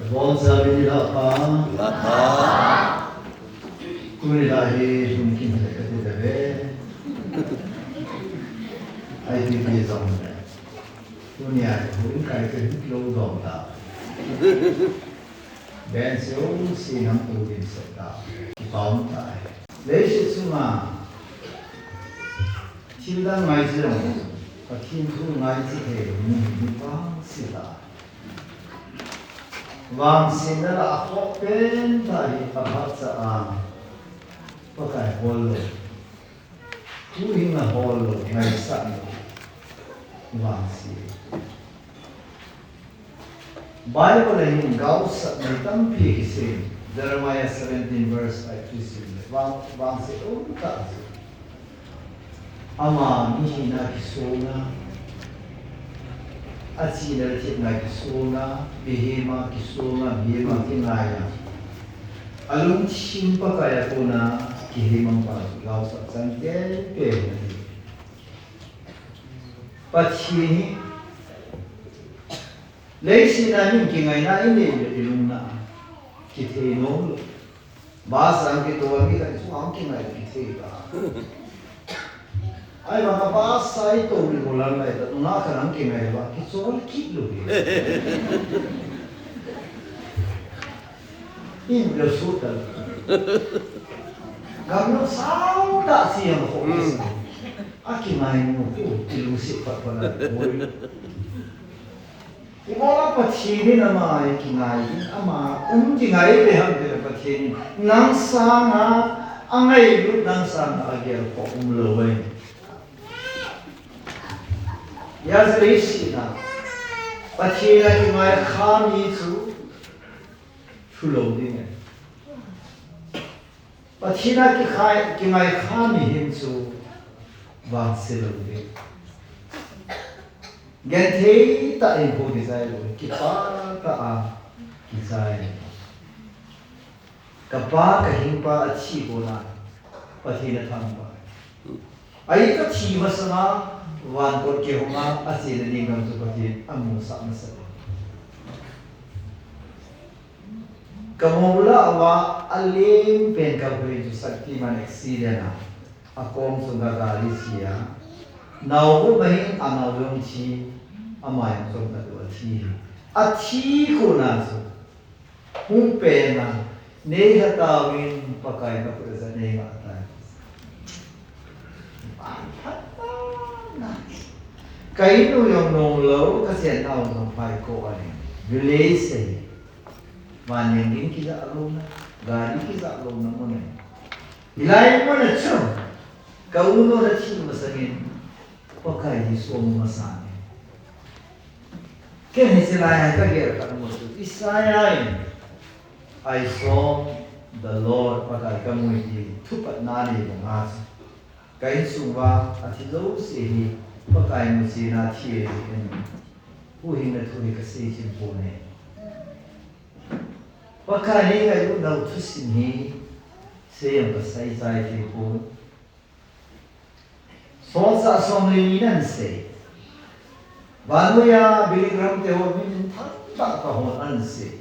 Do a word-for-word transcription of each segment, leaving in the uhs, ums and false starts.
Bawngsa mi ni la pa. Tuni la hi hung kin thei ka ti ta ve. Ai ti ti zong le. Tuni a hun kai te hun kilo dong ta. Ben se um si nam tu din se ta. Ki pau ta. Leiset sunga thil dang ngai chi lo. Pathian thu ngai chi thei lo mi hi mi pang si ta. Vangsiatna la a khawk pen ta hi a phatcha a, Pakai hawl lo, tu'hin a hawl lo, ngaisak lo, vangsia. Bible ah hin gausakna tampi kisei, Jeremiah seventeen verse five kisei le, vang, vangsia um ta chu. Ama mihingna kisuang a, a china le thiamna kisuang a, biahemna kisuang a, biahemna kingai a, a lungthim Pakai a kona kihemangpa chu gausak chang pen pen ahi. Pathian hi leiset a hin kingaina i nei leh i lungna kithei nuam lo. Bus ah kituak mi khat chu a kingai kithei ta. Ai, bang a bus a i to ni ko lam lai ta, nungak khat a kingai va kichawl kit lo hi. In lo sut ta. Gam lo sau ta si ang kho. A kingai nu ku ti lungsiat phat phat a. I bawl a Pathian in ama kingai, ama um kingai le ham ti le Pathian in nang sâng a, a ngailut nang sâng a a gel khawk um lo ahi. Zia chu leiset a Pathian a kingai kha mi chu thu lo ding ahi. Pathian a kikhai, kingai kha mi hin chu vangsia lo ding. Genthei tak in kizai lo, kipak tak a kizai. Ka pa, ka hingpa a thi gual a, Pathian a thangvâl. Ahi, ka thi masang a, van kot kihong a, a chiana ding gam chu Pathian a musak masa. Ka mu la ua, a lian pen ka hui chu Shaktiman accident a, a kawng chung a gari chia, nau bu ma hin a nau zong thi, a mai zong ka tu a thi. A thi kuana chu hung pen a, nei ha tau in Pakai na khut a za nei ngah tai. Ka in u zong nuam lo, ka chianna u zong phai ko a ni. Village sei. Van leng ding kizak lona, gari kizak lona mun ahi. Hilai mun a chu ka u nu a thi masang in Pakai hi suam masa ni. Ken hi silai a ka gel khat mu chu Isaiah in, I saw the Lord, Pakai ka mu hi ti thupatna nei bang a chu. Ka insung ua a thi zosia hi Pakai muchiana thi ahi. Huhingna thu hi ka sei chim pua'n e. Pakai nei ngailutnau thusim hi sei am ka sai chai thei pua'n. Sawlchâk sawmli ni nan sei. Vannoi a Billy Graham te haw minthang tak tak haw an sei.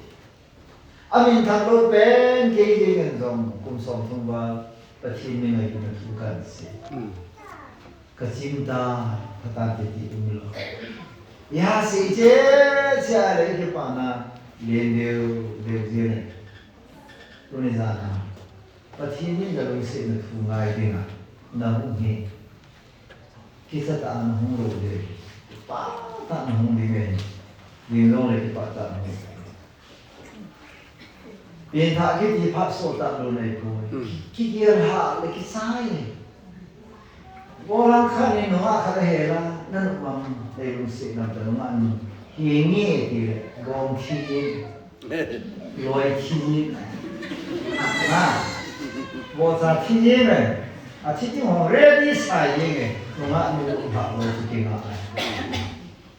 A minthang lo pen kei ding in zong kum sawmthum val Pathian mi ngailutna thu kan sei. Ka chim ta, ka tan te ti um lo. I ha sei che, che a leh kipakna lian deu deu zia nei. Tuni zan a Pathian in la lungsiatna thu ngai ding a na hung hi. Kisa tak a na hung lo ding. Kipak tak a na hung ding ahi. Ding zong leh kipak tak a na hung. Piangthak kiti phat sawt tak lo nei puai. Kigial hak leh kisai. Bawlang khat in nungak khat a hel a, na nungak ei lungsiat lam ta nungak ni hi nge ti leh, gawm thi, loi thi, a, bawlsa thi me, a thi ti haw ready sai e, nungak nu hak lo chu kinga.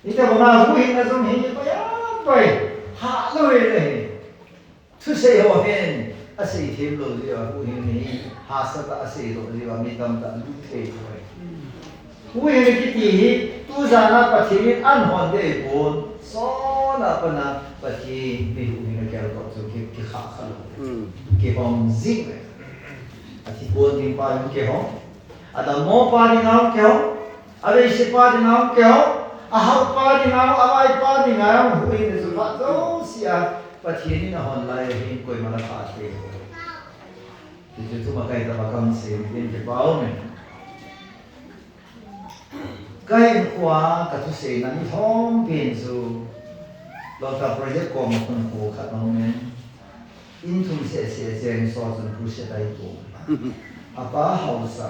Ite bang a huhingna zong hi paya pai, hak lo e le hi. Thusei haw hin a sei thiam lo zia, huhingna hi hasa tak a sei lo zia, mi tam tak lut thei lo ahi. Huhingna kiti hi tu zan a Pathian in an hon dei pua'n, sawn a pan a Pathian mi huhhing a kel tawh chu ki, kikhah kha lo. Kihong zing le. A thi puan ding pa ding kihong. A dammaw pa ding a hung kihong. A veisi pa ding a hung kihong. A hau pa ding a, a vai pa ding a hung huhhing chu phat zosia Pathian in a hon lai hin koima la pha thei. Ti chu thum a kai ta ba kam se in kipak um e. Ka inkuan ka thuseina ni thawm pen chu Lawngtlai project kawm a hun khu khat a um in, in thum seh seh cheng saw chun crusade ai pu. A pa hausa.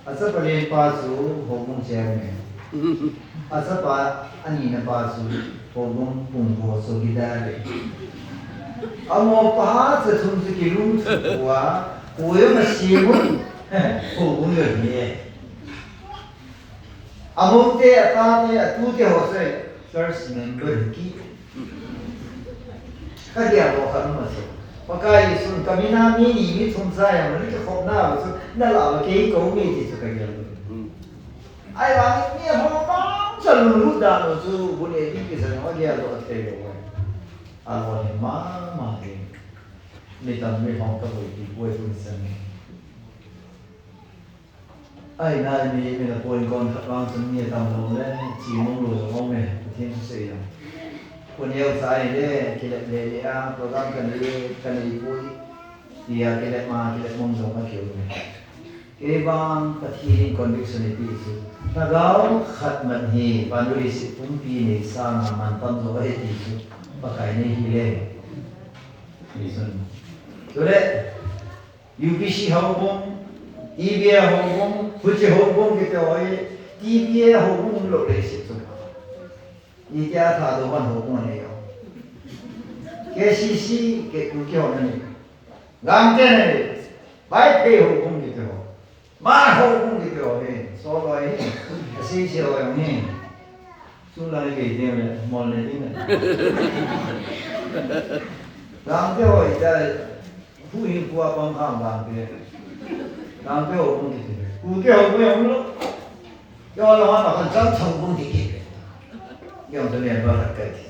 A chapa lian pa chu houbung chairman. A chapa a nina pa chu houbung pungkhua chu chowkidar e. A maw pa cha thum chu kilungthim ua, kuai a ma siam un, houbung le ni e. A mote, a tate, a tute haw chu church member hi ki. Ka gel lo khat um a chu, Pakai Jesu'n ka min a mi ni mi thum cha a na kikhopna chu na la a kei ko mi ti chu ka gel lo. Ahivangin mi a hawm bang cha lunglut dan lo chu bu le ding kisa a gel lo a thei lo ai. A lo ni ma ma ding. Mi tam mi hawm ka buaipi buai hun sa ni. Ai nai mi, mi na point kon khat vang chun mi a tam lo le, chi mong lo zong om e, Pathian thu sei lo. Kun eu chai le, kilep le le a, program ka nei, ka nei pui. Ti a kilep ma, kilep mong zong a kiu ni. Kei vang Pathian in conviction ei pi chu, thagau khat man hi, panuri si pumpi nei sâng a man tam zo ahi ti chu, Pakai nei hi le. Ni sun. Chule, U P C houbung, T B A houbung, huchi houbung kiti haw hi, T B A houbung um lo le si chu. Ni tia tha do ban houbung a nei a. K C C, ke ku ki haw na ni. Gangte na ni. Vaiphei houbung kiti haw. Ma houbung kiti haw hi. So lo hi. A si si haw hi. Chu lai ke ding le, mol ne ding le. Gangte haw hi ta. Huhhing khua pang kham Gangte. Gangte haw bung kiti. Kute haw bung hung lo. Kei haw lo ma kan chang chang bung kiti. Kei haw ta ne ba khat kai ti.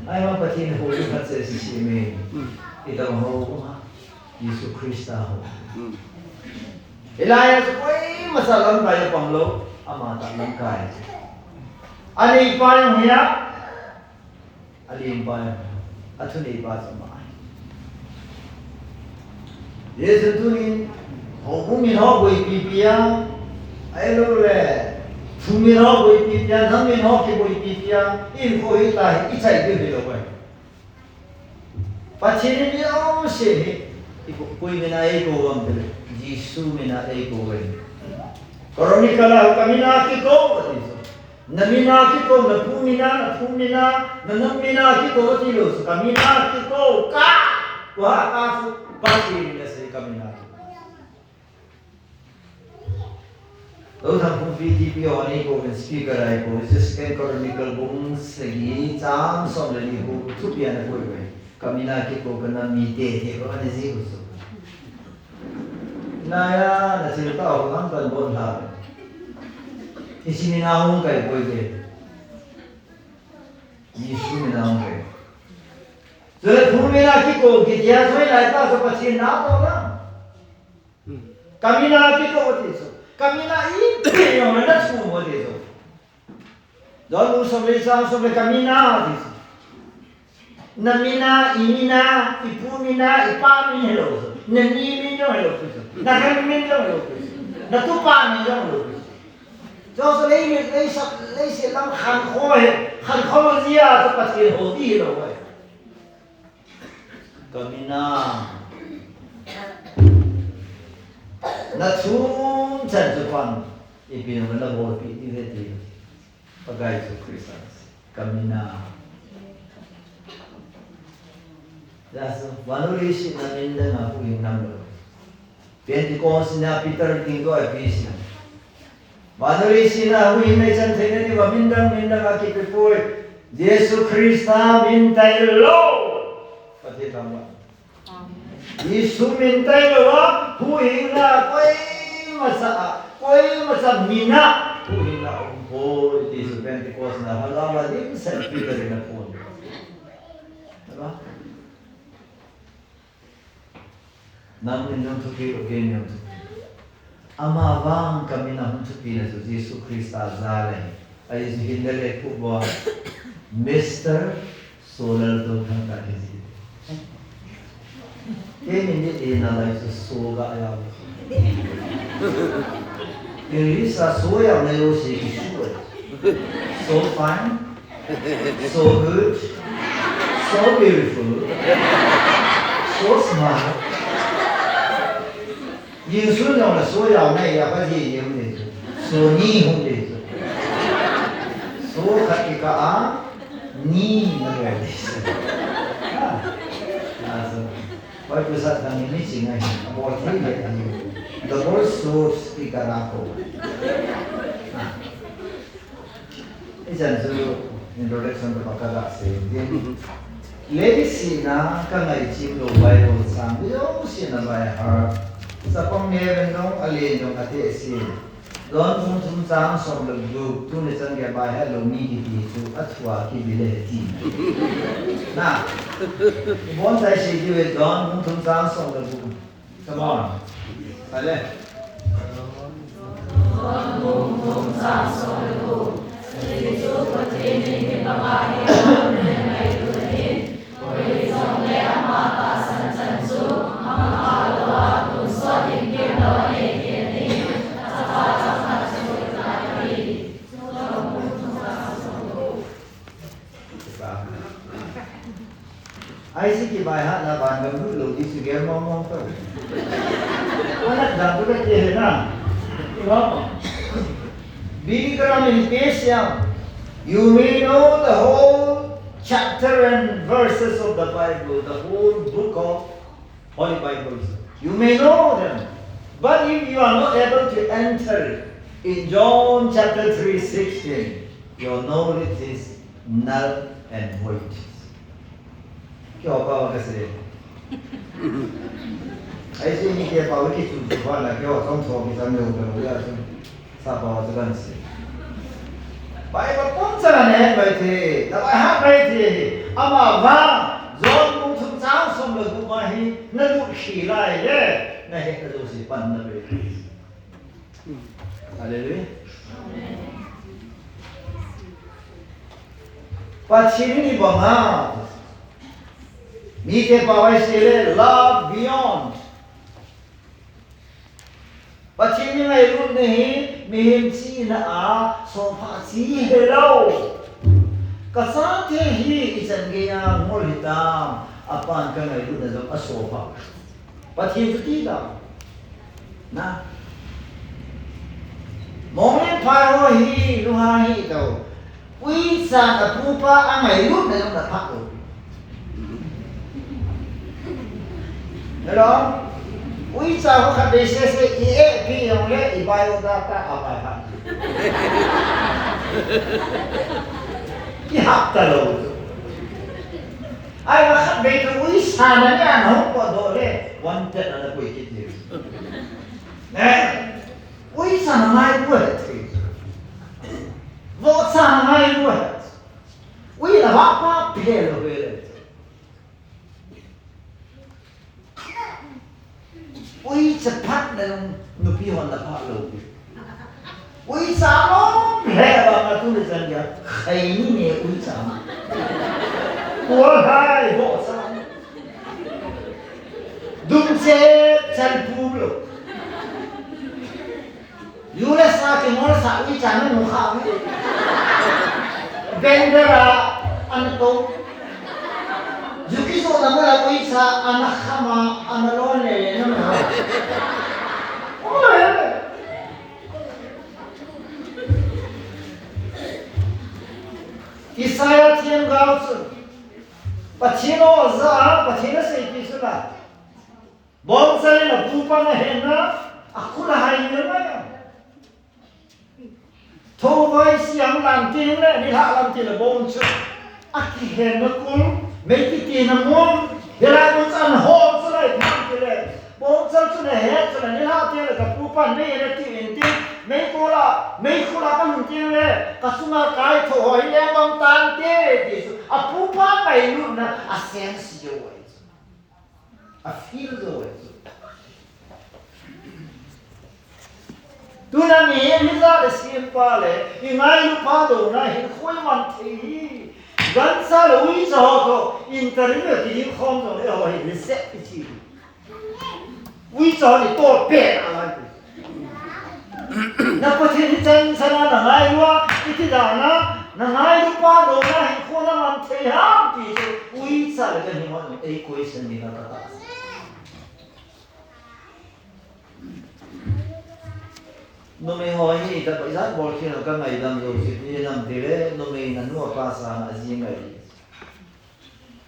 Ai ma Pathian haw lu khat se si si me. I ta haw ma. Jesu Khrista haw. Elijah chu koima sa lamkai a pang lo. Ama ta lamkai. A neipa hi a. A lianpa, a thuneipa chu ama ahi. Jesu tunin, houbung min haw buaipipi a, ahilole, thu min haw buaipipi a, nam min haw kibuaipipi a, i khua hi ta hi, i chai diu hilo ahi. Pathian in mi zosia hi, i ko, koi min a ei ko vang te le, Jesu min a ei ko vang. Chronicle a ka min a kiko a ti chu. Na min a kiko, na pu min a, na pu min a, na nam min a kiko a ti lo chu, ka min a kiko, ka, kua ka chu, Pathian in a sei ka min a kiko. Lo thang pumpi T P O ni ko, speaker ai ko, chu Second Chronicle bung sagi chang sawm le ni ko, thupi a na ko ve. Ka min a kiko ka nam mite ti ko a ni zi ko chu. Nai a, na thil ta ko lam kan bon ha. Hi si min a hung kai koi ve. Jesu min a hung kai. Chule thu min a kiko kiti a, zoi lai ta chu Pathian na to la. Ka min a kiko ti chu. Ka min a i pi yong na chu mo ti chu. Don u som le sa som le ka min a ti chu. Na min a, i min a, i pu min a, i pa min hilo chu. Na ni min jong hilo chu. Na hem min jong hilo chu. Na tupa min jong hilo chu. Chu chu lei, lei sa, lei se lam khan kho he, khan kho lo zia chu Pathian ho ti hilo he. Ka min a. Na thum chan chu pan. I pi na bawlpi ti ve ti. Pakai Jesu Khrista. Ka min a. Jesu, vannoi sin a min dang a pu in nam lo. Pentecost ni a Peter ding tu a pi sin. Vannoi sin a hu in nei chan theina ni va min dang, min dang a kipe puai. Jesu Khrista min tai lo. Pathian lam va. Jesu min tai lo a, huhhingna koima cha a, koima cha min a, huhhingna um. Aw, i ti chu Pentecost na hal a, a dim sek Peter in a phone. Nang min hung thupi lo, kei min hung thupi. Ama vang ka min a hung thupina chu Jesu Khrista jal ahi. Ahi chu hin le le khu bua. Mister Sualal Tongthang ka hi zi. Kei min di ti na lai chu sua ka ya. English a sua ya na yo si ki sua. So fine. So good, so beautiful, so smart. Yin sun jong la so yau nei ya ka ji yem de chu. So ni hung de chu. So khat ki ka a ni na le de chu. Ah, ah, so. Pai pu sa tang ni chi ngai. Abo thi le ani. The word so speak a ko. Ah. I chan chu introduction ka pakhat a se ding. Lady Sina ka ngai chim lo Bible chang, mi lo Sina by heart. Chapang ne ven dong, a len dong a te si. Don bung thum chang sawm le guk, tu ni chan ge by heart lo mi ki ti chu a thua ki bi le ti. Na. Bon sai si ti ve Don bung thum chang sawm le guk. Come on. Hale. Ai si ki bai ha na ban gam lut lo ti si gel mong mong to. Anak dan tu ka ti he na. Billy Graham in pe siam. You may know the whole chapter and verses of the Bible, the whole book of Holy Bible. You may know them. But if you are not able to enter in John chapter three sixteen, your knowledge is null and void. Kio pa ka se. Ai si ni ke pa ki chu chu pa na kio song tho ki sam lo lo ya chu. Sa pa chu kan si. Bible pum chang a na het mai thei, na by heart mai thei. Ama vang, John bung thum chang sawm le guk ma hi, na lut khi lai le, na het na zosia pan na be. Hallelujah. Pathian in i bang a. Mite pau ai si le love beyond. Pathian i ngailutna hi mihem china a sawpha chi hilo. Ka chate hi i chan gei a ngol hi tam, a pa'n ka ngailutna zong a sawpha. Pathian chu ti lam. Na. Mawng leh phai haw hi, lunghang hi to. Uicha'n a pupa a ngailutna zong na phak lo. Hello? Uicha haw khat vei sese i eh pi zong le i biodata a pai kha. Kihap ta lo. Ai, a khat vei tu uicha na ne a na hung pawt daw le, wanted a na pui kit hi. Ne? Uicha na ngai pua he thei. Vohcha na ngai pua he. Ui la va pa phe lo ve le. Uicha phat na nupi hon na phat lo. Uicha lawm le bang a tu le chan dia. Khai ni ne uicha. Kual hai vohcha. Dum che chan pu lo. U S a kingol sa uicha na mu kha. Vendor a an to. Zuki so na ma la uicha ana khama ana lon le le na ma. Isaiah thiam gau chu. Pathian aw za a, Pathian a sei pi chu la. Bawngchal in a pupa na henna, a khut a hai ngai ngai a. Thovai siam lam tiang le, nilhah lam ti le bawngchal. A kihenna kul, mei kitina mun, hilai mun chan hawm chu lai tham ti le. Bawngchal chu na het chu la, nilhah tiang le ka pupa'n mei na ti in ti, Meikol ah, meikhul ah ka lungthim le ka chung ah kaitho haw hi leng bang tante, ti chu a pupa ngailutna a sêmsia u ahi chu, a feel zo ahi chu. Tuna mi hi za leh siampa leh i ngailu pha lona hinkhua i man thei hi. Gancha leh uicha haw tawh interview ti ding khawm zawng le haw hi reject i chi. Uicha haw ni tawh pen a lai ti. Na Pathian hi chan chan a na ngailu a, i ti dan a, na ngailu pha lona hinkhua na man thei ham ti chu uicha leh ka ni ma ei question ni na ka ta. Numei haw hi ta paisa bawlkhial ka ngaidam zo si ti nam ti le, numei na nu a pa sâng a zing ngai.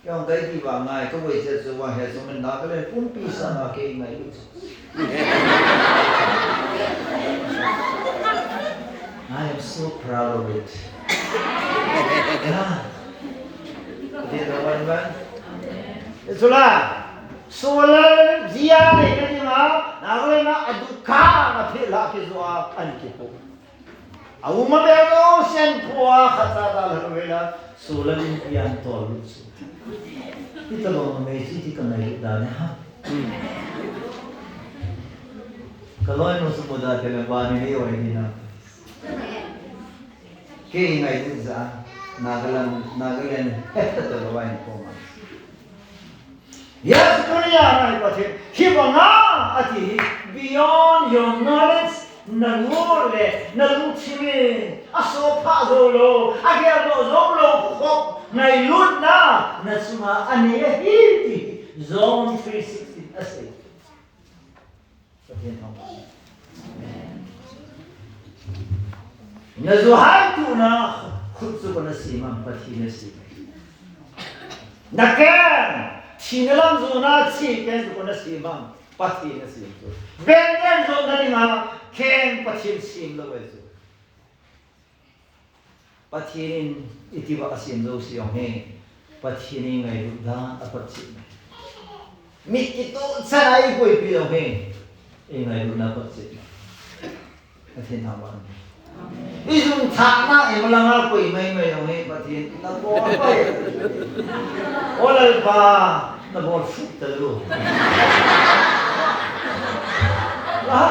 Kei hung kai ti va ngai ka voi che chu va he chu men na ka le pumpi sâng a kei ngai u chu. I am so proud of it. Ti na van van. Chula, Solal zia nei ka ti ma, Nagaland a a dukha na phe la ki zo a an ki pu. A um a bel no sen pua kha cha ta la lo vela, Solal in pian tol lu chu. Ti ta lo mei chi ti ka ngai da ne ha. Ka loi no su mo da te le ba ni nei oi ni na. Kei ngai ti za, Nagaland, Nagaland, he ta lo vai ko ma. Yes, tunia ngai Pathian, hi bang a, a ti hi, beyond your knowledge, na ngol le, na lungthim in, a sawpha zo lo, a gel lo zo lo, khop, ngailutna, na chung a, a nei ahi ti, John three sixteen a sei. Pathian thangvah. Na zuhai tuna khut chu ko na sim am, Pathian na sim. Na keng, thina lam zuana chi keng chu ko na sim am, Pathian na sim chu. Benten zo na ding a, keng Pathian sim lo ai chu. Pathian in i ti va a siam zosia hi, Pathian i ngailut dan a pat chiat. Mit kituh chan a i buaipi lo hi, i ngailutna pat chiat. Pathian thangvah. I zun thakna i malanga koi mai mai lo hi, Pathian na bawl pai. O Lalpa, na bawl suk ta lu. La.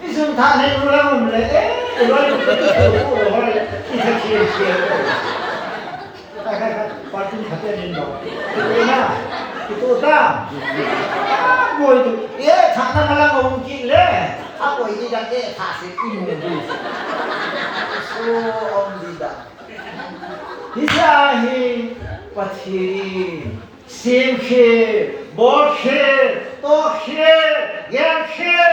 I zun thak nei nu la um le, eh, i loi lu tu tu lo hoi, i tha khial khial. Kai, kai, kai, parking khat te nin lo. Kitu na, kitu ta. Boi tu, eh, thakna ma la um kit le. A boi di dang, eh, thak se i mu di. So, um di dang. Hi sa hi, Pathian. Siam khia, bawl khia, tawk khia, gen khia,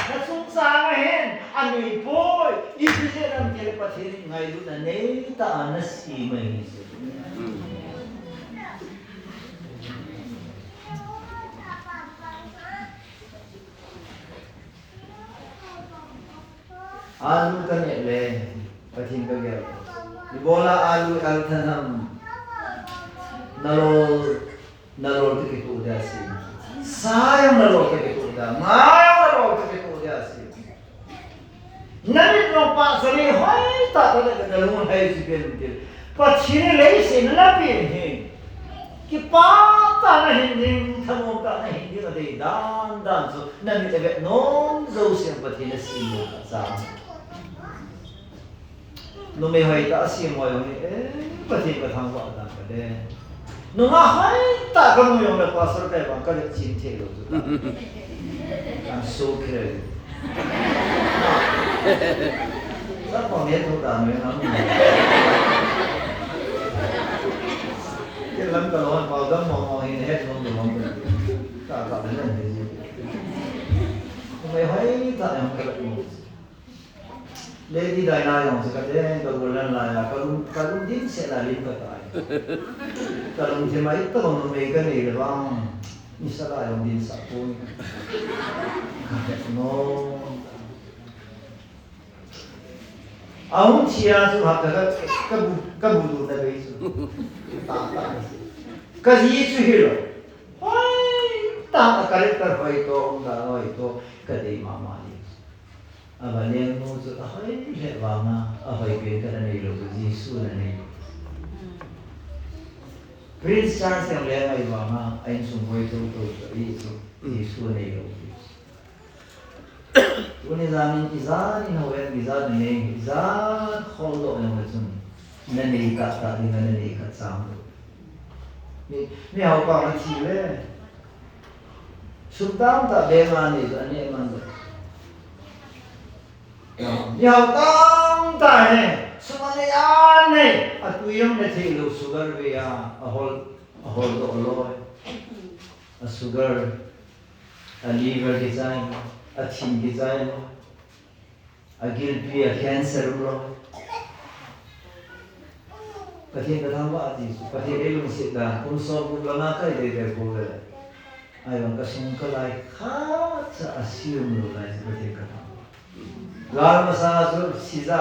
na chungchâng ah hin a nei puai, i ti zia lam ti le Pathian in ngailutna nei ta a na sim ahi chu. Alu ka nêk le, Pathian ka gel. I bawl a alu al than ham. Na lol, na lol te kitu dia si. Sa jong na lol te kitu dia. Nga jong na lol te kitu dia si. Na mit lo pa sa le hoi ta ta le ka lung hai si pen pen. Pathian in lei sin na pen hi. Kipak ta na hin ding, thanuam ta na hin ding a dei dan dan chu. Na mit a vet nuam zosia Pathian a siam lo ka cha. Numei hoi ta a siam hoi hoi, eh, Pathian ka thangvah dan ka de. Nungak hoi ta ka mu jong le pastor ka bang ka vet chim thei lo chu ta. Kan su khe. Sa pa me thu ta me na mu. Ke lam ka lo han pau dam mo mo hin het nuam lo mo. Ka ka le ne. Numei hoi ta jong ka vet mo. Lady Diana jong chu ka te, ka gual lan lai a, ka lung, ka lung dim se la lim ka tai. Ka lungthim a i ta bang numei ka nei le bang, nisa la jong dim sa pui. Ka het nuam. A hung chia chu ha ka, ka, ka bu, ka bu du na bei chu. Ta, ta. Ka zi chu hi lo. Hoi, tak a character hoi tawh, um dan hoi tawh ka dei ma ma hi. A va lengnu chu a hoi leh vang a, a hoi pen khat a neilo chu Jesu'n a nei. Prince Charles leng leng ahi vang a, a insung hoi to to chu ahi chu Jesu'n a neilo. Tuni zan in i zat in hoi in, i zat in nei, i zat khol lo leng le chun, na nei tak tak ding a na nei khat chang lo. Mi, mihaupa a thi le, sum tam tak bank a nei chu a ne man lo. Mihau tam tak hi sum a nei a nei, a tui um ne theilo, sugar vei a, a hol, a hol doh lo. A sugar, a liver kichai lo, a thin kichai lo, a gilpi a cancer um lo. Pathian ka thangvah a ti chu, Pathian ei lungsiat dan, kum sawmguk langa kai dei dei pua le, ahi vang ka sung ka lai khat cha a si um lo lai chu Pathian ka thangvah. Gal masa chu siza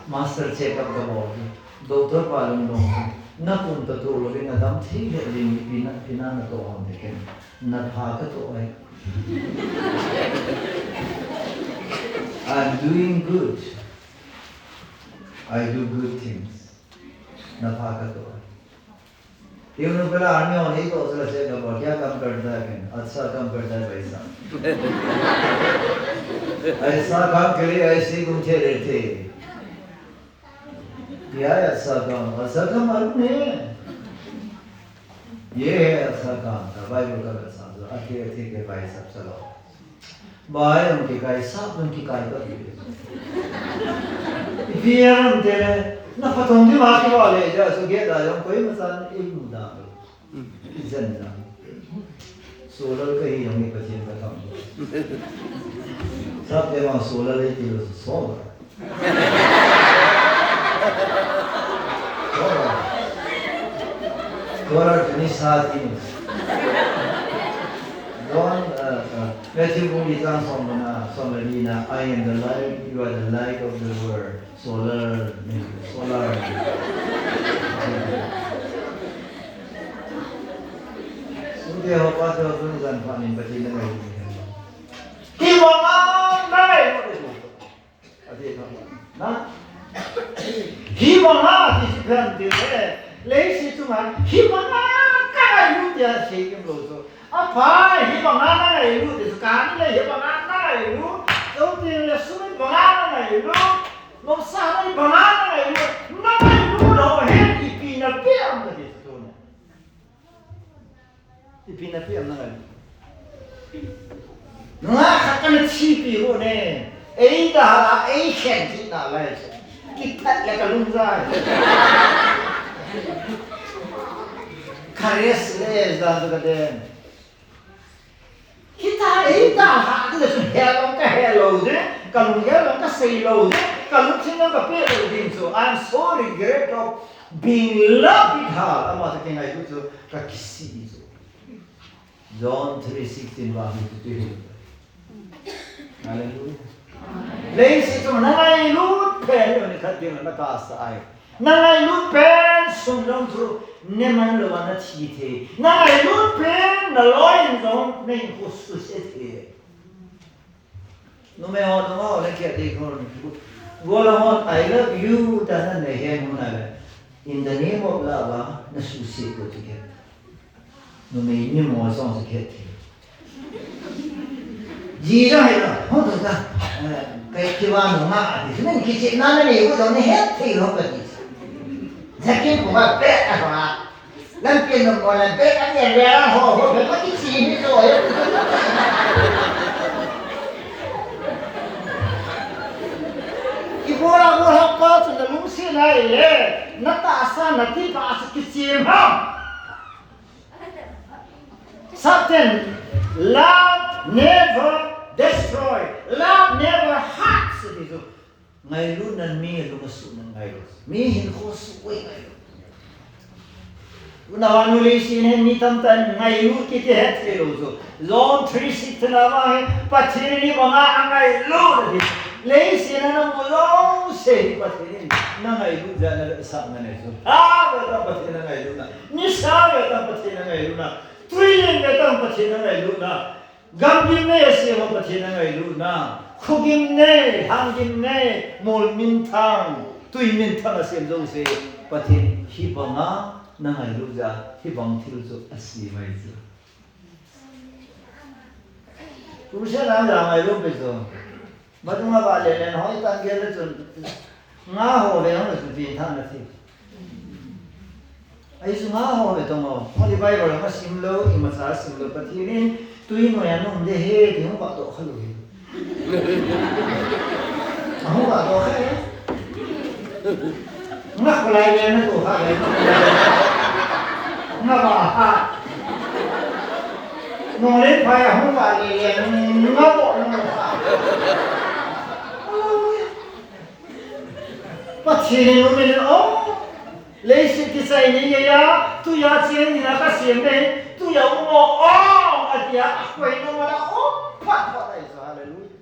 master check up ka bawl chu, doctor pa lungdong chu, na kum ta tu lo in na dam thei leh ding, pi na, pi na na to hon de ken, na pha ka to ai. I'm doing good. I do good things. Na pha ka to ai. Tuni pela ani hon ei to chu la check up, क्या काम करता है? अच्छा काम करता है भाई साहब। ऐसा काम के लिए ऐसे ही घूमते रहते हैं। क्या है अच्छा काम? अच्छा काम मालूम नहीं है। ये है अच्छा काम, तो बाइबल का वचन जो आते आते के भाई साहब चलो। Bai hung kikai, sap hung kikai ka ti. I pi a ram te le, na pha thong di ma ki ba le, ja su ge da jong koi ma san i mu da. I zen da. Sualal ka hi jong i Pathian ka thang. Sap te ma sualal i ti lo su so. Sualal. Sualal tu ni sa ti. Don, uh, uh, Matthew bung li chang sawm le nga, sawm le lina, I am the light, you are the light of the world. Sualal, sualal. Sute ho pa te ho tuni zan phat in Pathian na ngai. Hi bang a na ngai lo de. A ti na. Hi bang a ti si phan ti le. Lei si chu man. Hi bang a ka ngai lo ti a si kim lo chu. A pha, hi bang a na ngai lo ti chu ka ni le hi bang a na ngai lo. Zo ti le su bang a na ngai lo. Lo sa na hi bang a na ngai lo. Na ngai lo lo he i pi na pi am ka ti chu ne. I pi na pi am na ngai. Nungak khat ka na thipi hu ne. Ei da la, ei khen ti na lai. Ki that le ka lung zai. Ka rest le za zu ka den. Hita, hita, ha, ti le su he lo ka he lo de. Ka lung he lo ka sei lo de. Ka lungthim lo ka pe lo ding chu. I'm so regret of being loved with her. Ama ta ki ngai chu ka kisi chu. John three sixteen va hi tu ti hi. Hallelujah. Lei si chu na ngailut pen ni khat ding na ka sa ai. Na ngailut pen sum jong chu ne man lo a na thi thei. Na ngailut pen na lawi in jong na in khu su se thei. Numei ho, numei ho le kia dei khon. Gola hon, I love you, ta na nei hen hun a le. In the name of love, a, na su se ko ti ke. Numei ni mo song se ke ti. Ji jong hi lo, hon to ta. Eh, kai ki wa no ma, a ti. Nen ki chi na na nei ko to ni het thei lo ka ti. Jakin ko ma pe a ma. Lampian nung maw, lampian a nia nia ho, ho, ho, ho, ti chi ni zo e. I bula bula pa chu na lungsiat nai le, na tahsa na tipa chu kichiam ham. Satan, love never destroy, love never hurts, ti chu. Ngailutna mi lung a sukna ngailut. Mi hinkhua suk ui ngailut. Unau a nu, lei sin hin mi tamtak in ngailut kiti het thei lo chu. John three six na ma hi Pathian in i bang a a ngailut a ti. Lei sin a na mu lo se hi Pathian in na ngailut zia na le sak na ne chu. A, ve ta Pathian a ngailutna. Ni sa ve ta Pathian a ngailutna. Tui lian le tang Pathian a ngailutna, gam gimnei a siam a Pathian a ngailutna, khua gimnei, hang gimnei, mual minthang, tui minthang a siam zosia, Pathian hi bang a na ngailut zia, hi bang thil chu a siam ahi chu. Tusia nang za ngailut pi chu. Batung a va le len hoi tan gel le chun, nga haw ve hang le chun piangthakna thi. Ahi chu nga haw ve tong a. Holy Bible a sim lo, i macha sim lo, Pathian in tui nuai a nung de he ti hung va to kha lo hi. A hung va to kha e. Nga khulai le na to kha le. Nga va ha. Nung le phai a hung va le le nga bo na kha. Pathian in um in, aw, leiset kichai ni ngei a, tui a chiang ding a ka siam nei, tui a um aw, aw, a ti a, a koi nung a la, aw, phat phat ahi chu, hallelujah.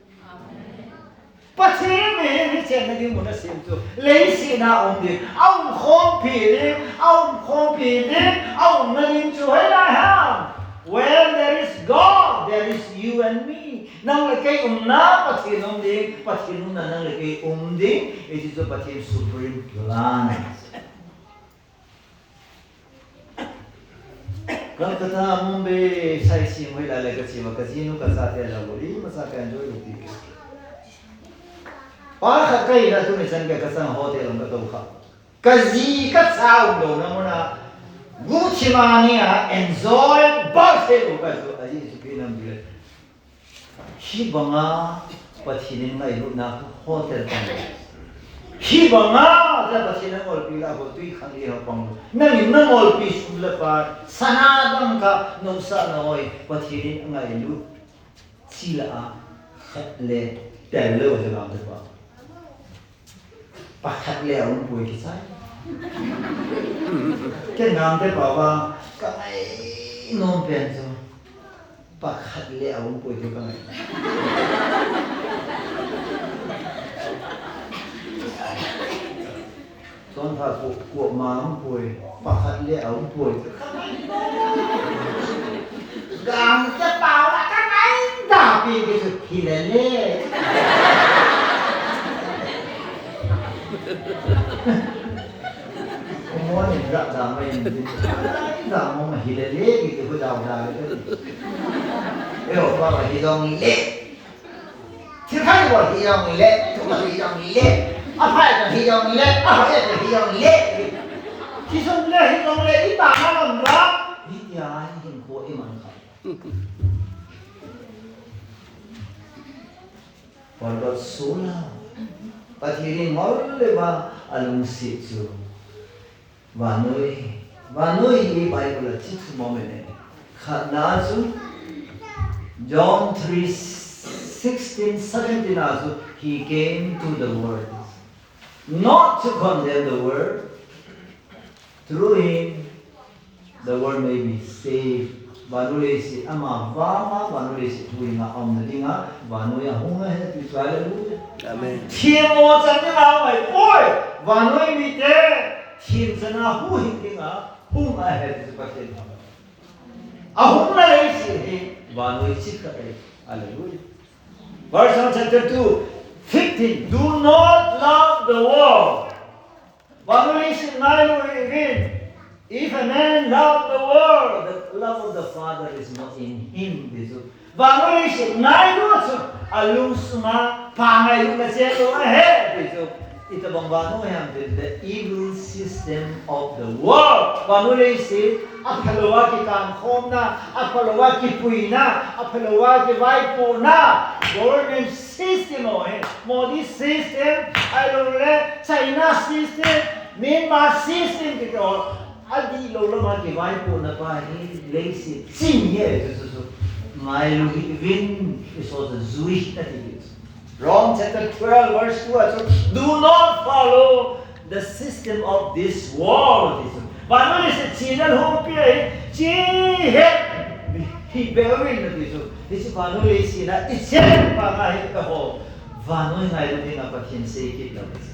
Pathian in mi hi chênna ding mun a siam chu, leiset a um ding, a um khawmpi ding, a um khawmpi ding, a umna ding chu hoi lai ham. When there is God, there is you and me. Nang leh kei umna Pathian um ding, Pathian umna nang leh kei um ding, i ti chu Pathian supreme plan. Calcutta, Mumbai, sightseeing hoi lai le ka chia a, ka zinu ka chate la lo, i macha ka enjoy lo ti. Pa khat ka in a tuni chan ka, ka chang hotel lam ka to kha. Ka zi ka cha um lona mun a, gu thim a ni a enjoy bang se lo ka chu, a zi chu pi nam di le. Hi bang a Pathian in ngailutna hotel pang lo. Hi bang a Pathian in ngawlpi la ho tui khang i ha pang lo. Nang in na ngawlpi sum le pai, sana dangka, nopsakna hoi, Pathian in a ngailut chi la a, khat le tel lo ze lam te pa. Pakhat le a um puai kichai. Ken ngam te pa va, ka ngai nuam pen chu. Pakhat le a um puai ti ka ngai. Chawntha ku, kuama um puai, pakhat le a um puai. Gam te pau la ka ngai da pi ki chu hi le le. Kuama ni da da mai ni. Da mo ma hi le le ki chu dau da le. E o pa hi dong le. Thil khai bol hi zong le, thu bol hi zong le, a phai bol hi zong le, a hoi bol hi zong le. Hi zong le, hi zong le, i ta ma lam la. Hi tia hi hin ko i man kha. What about soul? Pathian in ngol le va a lungsiat chu. Vannoi, vannoi hi Bible a chi thum a um e. Khatna chu John three sixteen, seventeen a chu, "He came to the world, not to condemn the world. Through him, the world may be saved." Vannoi leiset ama vang a, vannoi leiset hu in a umna ding a, vannoi a hung ahi ti chu, hallelujah. Amen. Thiam aw chan ding a um ahi puai. Vannoi mite thiam chan a hu hing ding a hung ahi ti chu Pathian a. A hung na leiset hi vannoi chi kha ahi. Hallelujah. First John chapter two, fifteen. Do not love the world. Vannoi leiset ngailu hing. If a man love the world, the love of the Father is not in him, ti chu. Vannoi leiset ngailu chu a lungsung a Pa ngailutna chêng lo ahi, ti chu. Itobang vannoi ham ti, the evil system of the world. Vannoi leiset a phalo a kikankhawmna, a phalo a kipuina, a phalo a kivaipuakna, government system aw hi, Modi system, ahilole China system, Myanmar system ti aw, a dilo lam a kivaipuakna pa hi leiset ching hi chu chu chu. Ngailu hih vin, i sawt zui a ti chu. Rome chapter twelve verse two a chu, "Do not follow the system of this world," ti chu. Vannoi leiset china hung pi ahi, chi het hi beu in a ti chu. Hi chu vannoi leiset a i chêng pa nga hi ka ho. Vannoi ngailu ding a Pathian sei kit lo chu.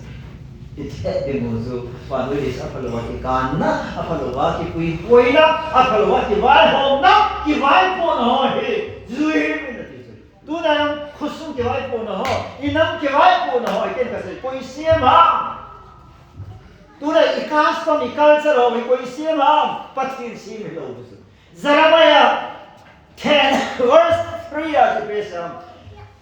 I thet ding uh chu, vannoi leiset a phalo a kikânna, a phalo a kipuipuaina, a phalo a kivaihawmna, kivaipuakna haw hi zui in a ti chu. Tuna khawsung kivaipuakna haw, i nam kivaipuakna haw, i ken ka sei, koi siam a. Tuna i custom, i culture haw hi koi siam a, Pathian siam hilo chu. Jeremiah ten verse three a chu pe sam.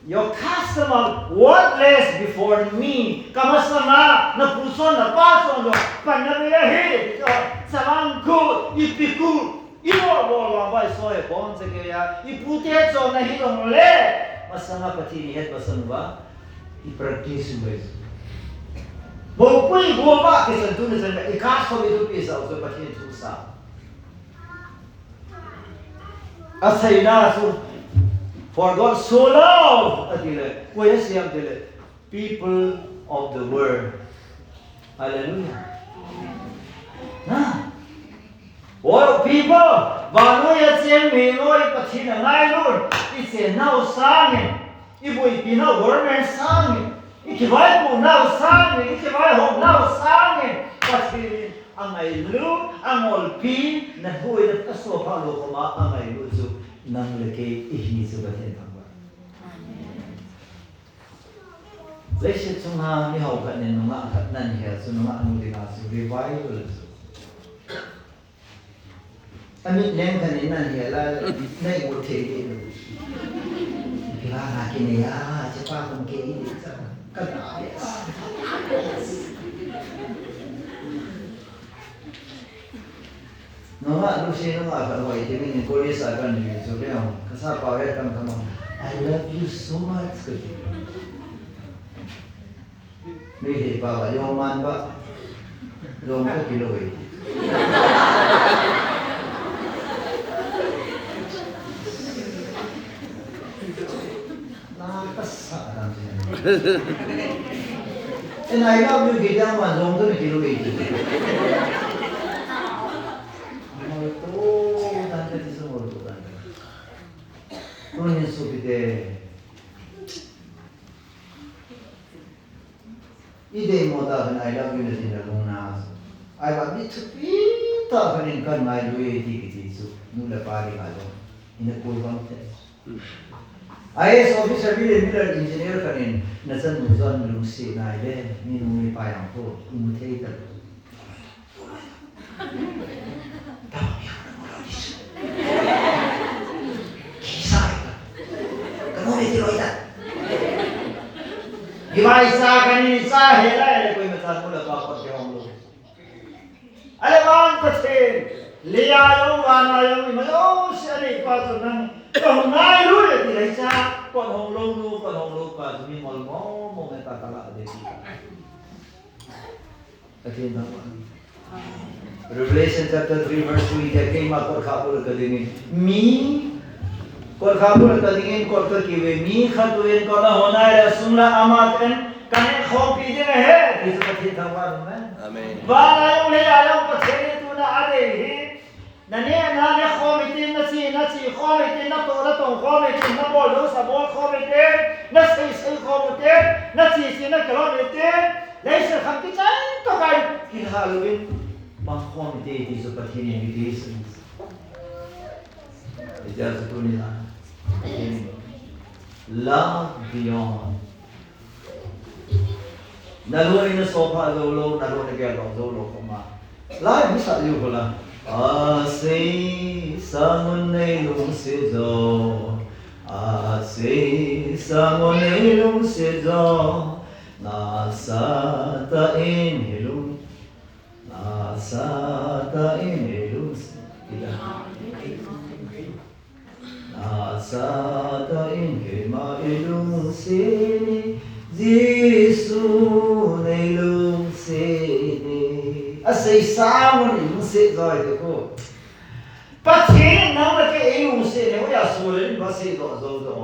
Your custom are worthless before me. Ka masang a, na pu chuan na pa chuan lo, panna ve ahi, ti chu. Chavang khu, i pi khu, i bawl bawl vang vai sawi bawn che kei a, i pute chuan na hi dong le, masang a Pathian i het masang va, i practice mai. Mopui guama kisan tu na chan ka, i custom i tu pi sa chu Pathian thu sa. A seina chu, for God so loved, a ti le, koi a siam ti le, people of the world. Hallelujah. Na, all people, vannoi a chêng mi ngei Pathian a ngailut, i chênnau sâng in, i buaipinau government sâng in, i kivaipuaknau sâng in, i kivaihawmnau sâng in, Pathian in a ngailut, a ngawlpi, na huaina a suapha lo khawm a a ngailut chu nang le kei i hi chu Pathian thangvâl. Leiset chunga mi hau khat nin nungak khat nan hia chu nungak nu ding a chu revival chu. A mit leng khat nin nan hia la, nei u thei di lo. Kila na kinei a, chipa khun kei di cha, ka na le. Nungak lu si nungak khat hoi ti min college a kan ni chu le, ka sa pau he kan ka mang. I love you so much, ka ti. Mi hi pa ba, yawm man ba, yawm ka kilo ei. Na ka sa dan ti. And I love you, ki jang ma, yawm ka kilo ei ti. Ngol to dan ka ti sa, ngol to dan ka. Tunin suapite. I dei maw ta khan I love you na ti na lungna. I love you thupi ta khan in kan ngailut e ti kiti chu nu le pa ding a lo. I na kul bang te. I A S officer, mi le mi le engineer khan in na chanu chuan lungsiat nai le mi nu mi pa yang ko i mu thei ta. Kisa ka, ka nu le ti loi ta. Hi vai sa ka ni sa he lai le koi ma cha nu le pa khawt ke hong lo. A le van Pathian, lei a lo, van a lo, i ma lo si a nei pa chu nang ka hong ngailut e ti lai cha, khawt hong lo nu, khawt hong lo pa chu mi mol mo mo me ta ka la de ti. Pathian thangvâl. Revelation chapter three verse two i tia, keima kawtkhâk bul ah ka dingin, mi, kawtkhâk bul ah ka dingin kawt ka kiu e, mi khat uin kawt a haw nai le a sung la ama ten ka nêkkhawmpi ding ahi, ti chu Pathian thangvâl um e. Amen. Van a lo, lei a lo Pathian in tuna a dei hi. Na nêkna nêk khawm i tin, na chi, na chi khawm i tin, na to, na tong khawm i tin, na bawl lo sa bawl khawm i tin, na sei sei khawm i tin, na chi chi na kilawm i tin, leiset khang kichai tawk ai, kilha lo in, pang khawm i tin, ti chu Pathian in i ti sin. I tia chu tuni la, Pathian in love beyond. Na luai na sawpha zo lo, na luai na gel lo zo lo khawm a. Lai mi sa liu ko la. A sei sa ngun nei lungsiat zo. A sei sa ngun nei lungsiat zo. Na sa ta in hi lung. Na sa ta in hi lungsiat. Ida. Na sa ta in keima i lungsiat ni, Jesu nei lungsiat ni. A sei sa ngun i lungsiat zo i ti khu. Pathian in nang le kei ei lungsiat ni, hoi a su le in va sei zo zo zo.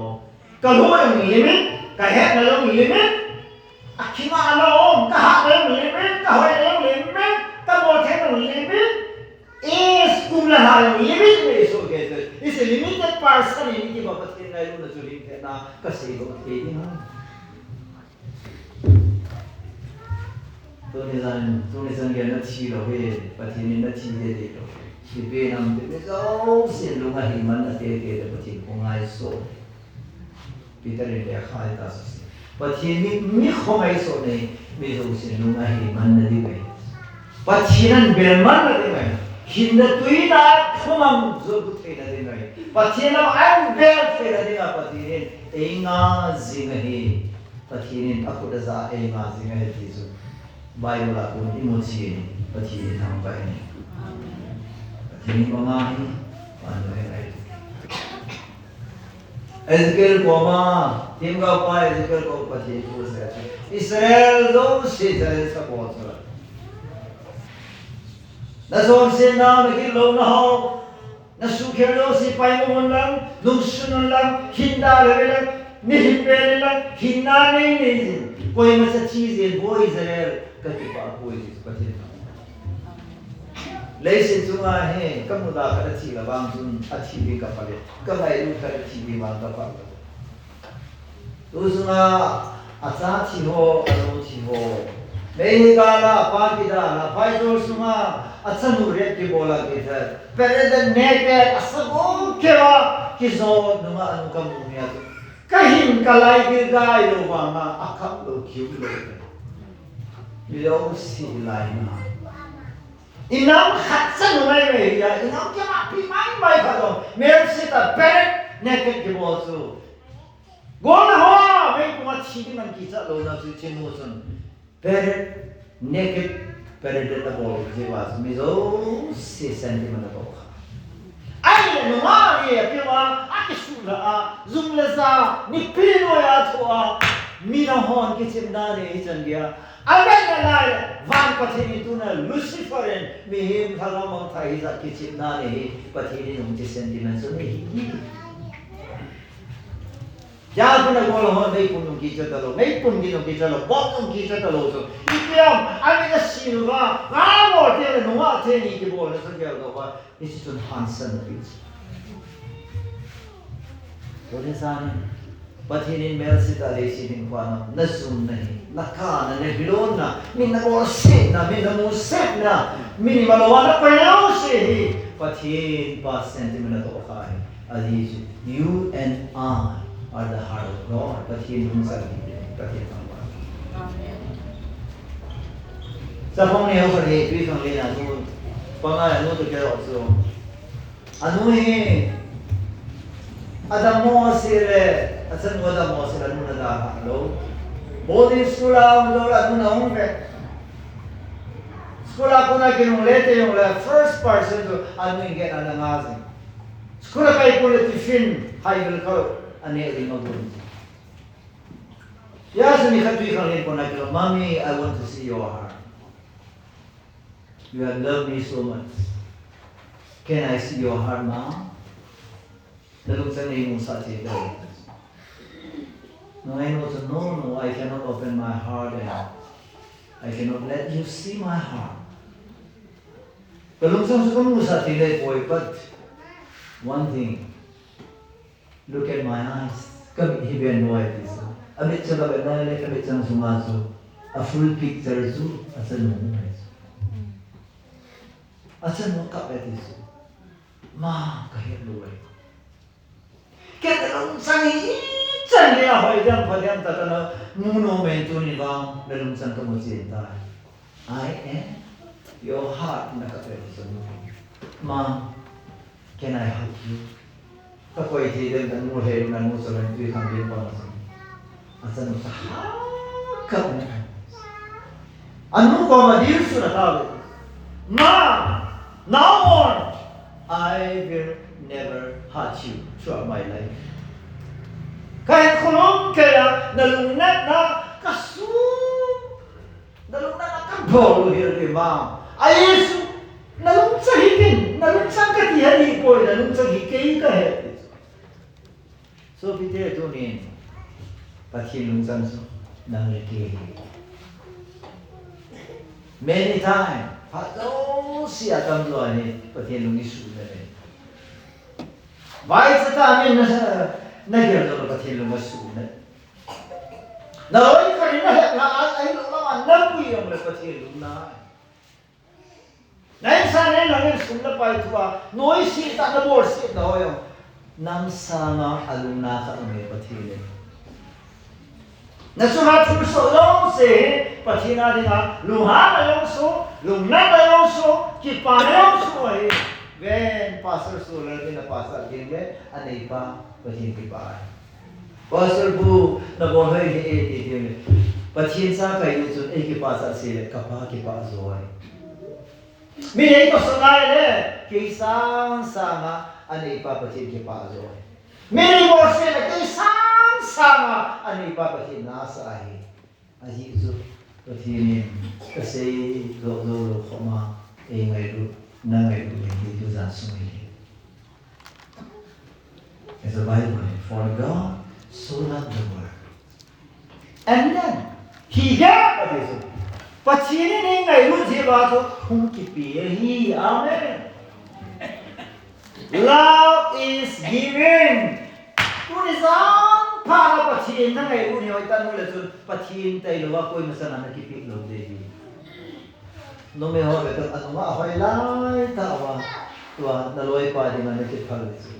Ka luai limit, ka hetna limit. A kima lo, ka hatna limit, ka hoina limit, ka bawlthei limit. Is kum la ha limit le so ke te. Is a limited person in ki ba Pathian ngailutna chu lim thena ka sei lo ke ding a. Zan tuni chan gel na thi lo hi, Pathian in na thi de de lo. Hi pe nam te mi zosia'n lung a hei man na te te le Pathian ko ngai so. Peter in le khai ta sa si. Pathian in mi kho ngai so nei, mi zosia'n lung a hei man na di mai. Pathian an bel man na di mai. Hinna tuina khumang zo bu thei na di mai. Pathian an bel thei na di mai Pathian in ei nga zing ahi. Pathian in a khut a za ei nga zing ahi ti chu Bible ah kun i mu chian, Pathian in thangpai ni. Pathian in ma nga hi, pan lo hen ai. Ezekiel koma, themgao pa Ezekiel koma Pathian thu a sa chu, Israel zosia challenge a bawl chu. Na chawnsiatna, na gitlona haw, na sukhel zosia paimang un lang, nungsun un lang, hinna le le, mi hin bel in lang, hinna nei nei zing, koima cha chi zing, bawi Israel, ka kipak puai ti chu Pathian. Leiset chung ah hi ka muda khat a thi la vang chun a thi ding ka pha le, ka ngailut khat a thi ding vang ka pha lo. Tu sung ah a cha thi haw, a nu thi haw, mei hi kâl ah a pa kidal a, phaizawl sung ah a chanu rape kibawl a kithâk, paraded naked a sa gawp keu a, kizaw nung ah a nu ka mu mi a chu, ka hin ka lai gil gai lo vang a, a khap lo kiu lo. Mi lo si lai na. I nam khat chanu mai mai hi a, i nam kiang a pi mai mai khat lo. Male seat ah paraded naked kibawl chu. Gual le haw, meipum a thi ding man kichat lona chu chinu chun paraded naked, paraded a bawl zia a chu mi zosia sentiment a to kha. Ahileh nungak ni a piu a, a kisukha a, zum le za, nipi nuai a thu a, mi na hon kichimna ni hi chan dia. A vet na lai, van Pathian in tuna Lucifer in mihing thagau mangthai hi zat kichimna ni hi Pathian in hung chi sentiment chu ni hi. Zia chun a gual a hon meipum nung kicha talo, meipum ding nung kicha lo, bawk nung kicha talo chu. I piam, a mi na si nu va, va bawl te le nungak te ni kibawlna chu gel lo va. Hichi chun hansan na pi chu. Tuni zan in, Pathian in male seat ah lei sin hin khuana, na zumna hi, na kâna, na gilona, mi na bawlsiatna, mi na musiatna, mi ni malo a na koi lo si hi, Pathian pa sentiment a to kha hi. A di chu, you and I are the heart of God. Pathian lungchang hi, Pathian lungchang. Chapang neu khat hi, tui khang lena nu, pangai a nu tu keu chu. A nu hi, a dammaw si le, a chanu a dammaw si le, a nu na da kha lo. Boarding school a um zo le, a nu na um ve. School a kona kinung le te jong le, first person chu a nu in gen a na nga zing. School a kai pua le tiffin, hai vel kha lo, a nêk ding a bun. Zia chu ni khat tui khang len pona kilo, Mommy, I want to see your heart. You have loved me so much. Can I see your heart, Ma? Na lungchang ei musah thei diam? Nungak nu chu, No, no, I cannot open my heart and I cannot let you see my heart. Ka lungchang chu ka musah thei le puai, but one thing, look at my eyes. Ka mit hi ven nuai ti chu. A mit chu ka ven nuai le, a mit chang sung a chu a full picture chu a chanu hi chu. A chanu ka ven ti chu. Ma, ka het lo ai. Ken ka lungchang hi chan le a hoi diam pha diam tak a na mu nuam in tuni vang la lungchang ka mu chian tai. I am your heart na ka ven chu. Ma, can I hug you? Ka koi thei dem ta nu he na nu sa len tui khang ding pang sa. A chanu sa ha ka ne. A nu koma dil su na ta le. Ma, now on, I will never hurt you throughout my life. Ka het khulum kei a, na lungnatna ka su. Na lungnatna ka bawl u hi le ma. A Jesu, na lungchang hi tin, na lungchang ka ti hi puai, na lungchang hi kei ka he. Sopite tunin, Pathian lungchang chu nang le kei hi. Many time, phat zosia a tam zaw hi Pathian lung i su na le. Vai sa ta min na sa, na gel zaw Pathian lung a su na. Na loi kha ri na het na ai, ai lo la na pui ang leh Pathian lungna. Na insan in nang in sum na pai thu a, nuaisiat tak na bawlsiatna haw ang, nang sâng a a lungna khat um e Pathian in. Na chung a thil sawt zosia hi Pathian â ding a lunghan a um sua, lungnat a um sua, kipak a um sua ahi. Ven, pastor Sualalte'n a pastor ding le a neipa Pathian kipak ahi. Pastor pu, na bawl hoi hi e ti ti le, Pathian cha ka hi chun ei kipak cha sia leh ka pa kipak zaw ahi. Mi nei tawh sa lai le, kei sâng sâng a a neipa Pathian kipak zaw ahi. Mi nei bawlsiat leh kei sâng sâng a a neipa Pathian na sa ahi. A zi chu Pathian in ka sei zawk zo lo khawm a, ei ngailut, na ngailut ding hi tu zan sung ahi. As the Bible, for God so loved the world. And then, he gave, a ti chu. Pathian in ei ngailut zia a chu hung kipia ahi. Amen. Love is giving. Tuni zan phat a Pathian na ngailut hi hoi ta nu le chun Pathian tailo a koima chan a na kipiak lo ding hi. Numei haw ve tun a nung a hoi lai ta ua, tua na lawipa ding a na kiphal le chu.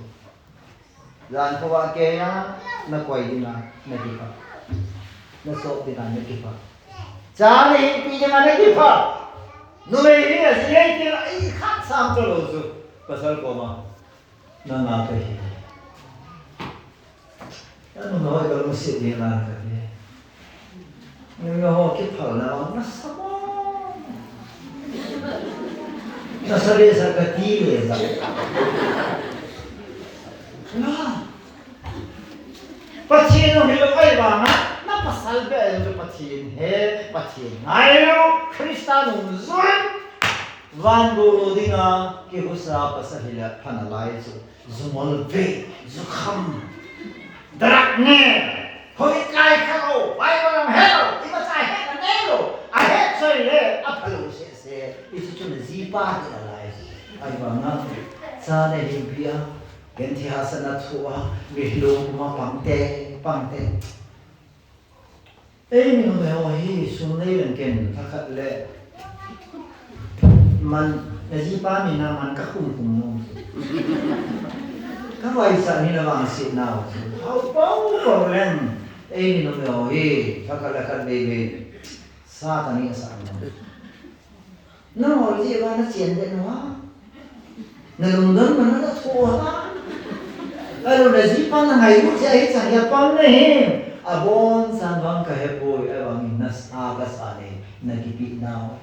Zan pha a kei a, na koi ding a na kiphal. Na sawp ding a na kiphal. Cha na hinpi ding a na kiphal. Numei hi a zi lei ti a i khat sam talo chu pasal kawm a na ngak ahi. A numei haw ka lungsiat ding a ka ti. Numei haw kiphalna a nasa maw. Nasa le sa ka ti le sa. Pathian um hilo ahi vang a, na pasal bêk chu Pathian he, Pathian ngailo, Khrista nung zui. Van gua lo ding a kihusa pasal hileh pha nalai chu, zu ngol ve, zu kham, drug ne, hoi kai kha lo, Bible lam he lo, i machai hetna nei lo, a het choi le a phalo sese, i chu chun zipa hi nalai chu. Ahi vang a, cha na hinpi a, genthei hahsatna thu a, mi lungpum a pangte, pangte. Ei mi numei haw hi sum nei leng ken thakhat leh man, na zipa min a man ka khum khum nuam chu. Ka vaisakna vangsiatnau chu hau pau pau leng. Ei mi numei haw hi thakhat leh khat vei vei sa ka ni a sa nuam. Nanghaw zia va na chian den ua, na lungdon man na tho a, a lo na zipa na ngailut zia hi chan hia pang na hi, a bawn chan vang ka he puai, a vang in na sa ka sa nei, na kipi nau.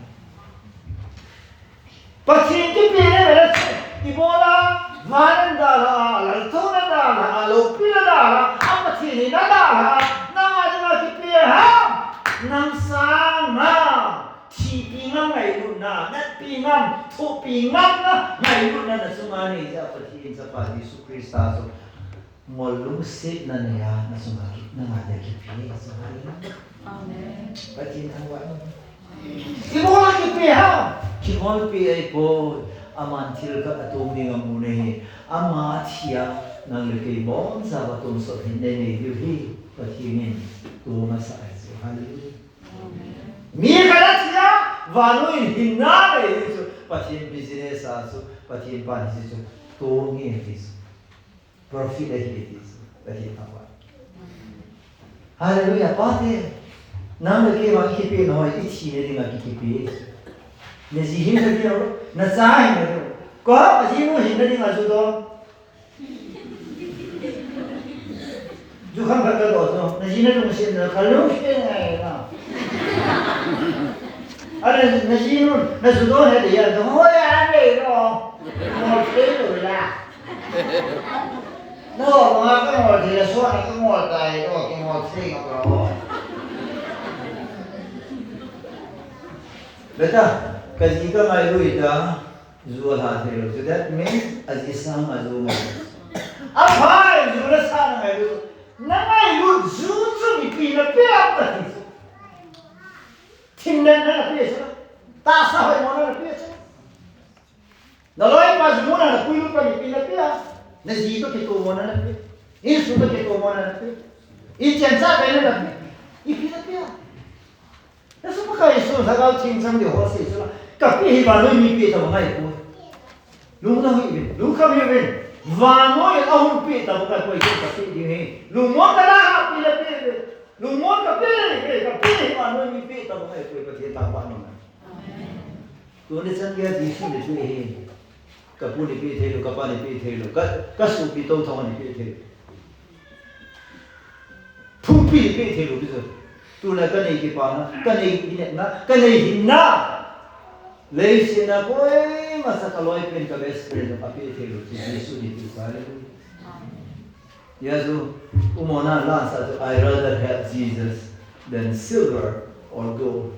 Pathian kipi nei le chu, i bawl a, van in dal a, laltona dal a, lopina dal a, a Pathian in a dal a, nang a ding a kipi a ha, nang sâng a thipi ngam ngailutna, natpi ngam, thupi ngamna ngailutna na chung a nei zia Pathian Chapa Jesu Khrista chu ngol lungsiatna nei a na chung a ki, nang a ding a kipi a sa. Amen. Pathian thangvâl. I bawl a kipi ha, kingolpi ei puai, aman thil khat a tuang ding a mu nei hi, ama thi a, nang leh kei bawn sa va tuang sawt hin nei nei diu hi, Pathian in tuang a sa ahi chu. Hallelujah. Mi khat a thi a, vannoi in hinna nei hi chu, Pathian business a chu, Pathian pan hi chu, tuang hi ti chu. Profit ahi ti chu, Pathian thangvâl. Hallelujah, pate. Nang leh kei vang i kipi nau, i thina ding a ki kipi. Na zi hinna ding, na cha hinna ding. Ko, a zi nu hinna ding a zu dawn. Zu kham khat ka dawn chu, na zi na lungsiatna ka lungsiat ngai na. A le, na zi nu, na zu dawn he ding a, hoi a nei lo. Ngol thei lo la. Nang a ka ngol thei la, suan a ka ngol tai lo, kingol thei ngam lo. Beta, ka zi ka ngailut ta, zu a la thei lo. So that means a zi sâng a zu ngailut. A phai zu la sâng a ngailut. Na ngailut zu chu mipi na pia ka ti chu. Thim le na pia chu. Tahsa hoimawna na pia chu. Na lawipa zu muna na puilut pa mipi na pia. Na zi tawh kituamawna na pia. Insung tawh kituamawna na pia. Inchen cha bena na pia. Mipi na pia. Jesu Khrista Thagau Thiangtho ding haw si chu la, ka pi hi vannoi mi pi ta ngai puai. Lungna hi vin, lungkham hi vin. Vannoi a hun pi ta ngai puai, ka pi ding hi. Lungmuang ka la ha pi la pi ve. Lungmuang ka pi ve, ka pi hi vannoi mi pi ta ngai puai, Pathian ta pa nung. Tuni chan gei Jesu ni pi hi. Ka pu ni pi thei lo, ka pa ni pi thei lo, ka, ka suapi to thong ni pi thei lo. Thumpi ni pi thei lo pi zo. Tuna ka nei kipana, ka nei kinepna, ka nei hinna. Leiset a poimacha ka lawi pen ka best friend a pi thei lo, Jesu ni pi sa le. Jesu, umona la sa chu, I rather have Jesus than silver or gold.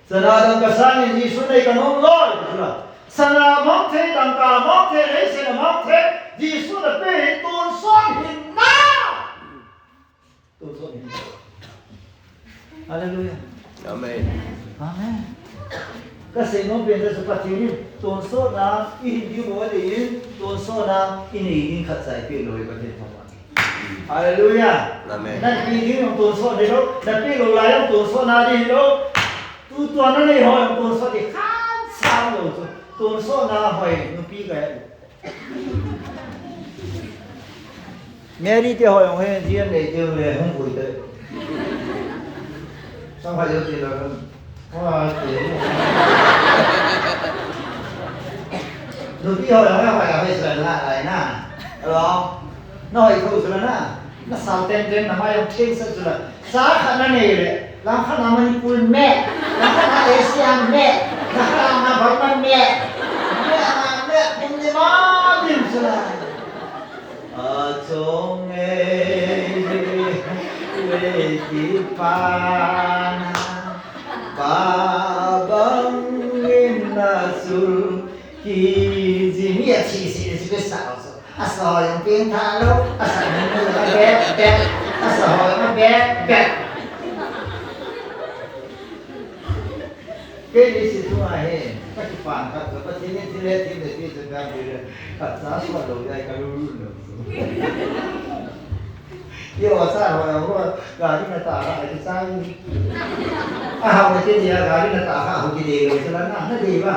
Sana dang ka sâng in Jesu nei ka nuam lo, ti chu la. Sana mang thei, dangka mang thei, leiset a mang thei, Jesu na pe hi tonsawt hinna. Tonsawt hinna. Hallelujah. Amen. Amen. Ka seinom pen chu Pathian in tonsawtna i hin ding bawl dingin, tonsawtna i nei ding khat cha i pe lo i Pathian thangvâl. Hallelujah. Amen. Na pi ding jong tonsawt hilo, na pi lo lai jong tonsawtna ding hilo. Tu tua na nei haw jong tonsawt ding khat cha lo chu. Tonsawtna hoi nupi ka e. Mary te hoi jong he, zia nei ding le hung pui te. Sang hai yo ti la. Nupi hoi hoi hoi a hoi sala na lai na. Alo. Na hoi tho sala na. Na sau ten ten na mai hoi theng sa sala. Sa khat na nei le. Lang khat na Manipur me. Lang khat na Asia me. Lang khat na Burma me. Me a me pum ni ma dim sala. A chong ei, ei ti pa na, pa bang in na sul ki ji mi a thi si si be sa so. A sa jong piang tha lo, a sa ni ni a bek bek, a sa hoi a bek bek. Kei ni si thung a hi, ka kipan khat ka Pathian in thil he thil le ti chu ka bi le, khat cha suan lo dai ka lu lu lo. Ki o cha ho ho, gari na ta ha ki cha ni. A hau na ki dia gari na ta ha ho ki de lo cha la na, na de ba.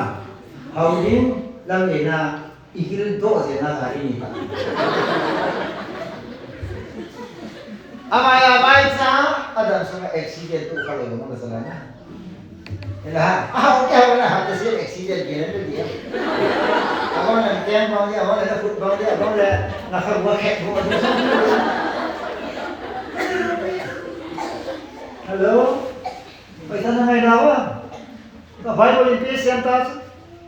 Hau ding lam e na, i gil do je na gari ni ta. Amai a bai cha, a dam sung a accident tu ka lo mo ka sa la na. Ela, a hau ke hau na ha ta si accident ke na dia. A bang na tem bang dia, a bang na foot bang dia, a bang na na kha wa khe ko. Hello? Paisa na ngai na wa. Ka Bible in ti siam ta chu.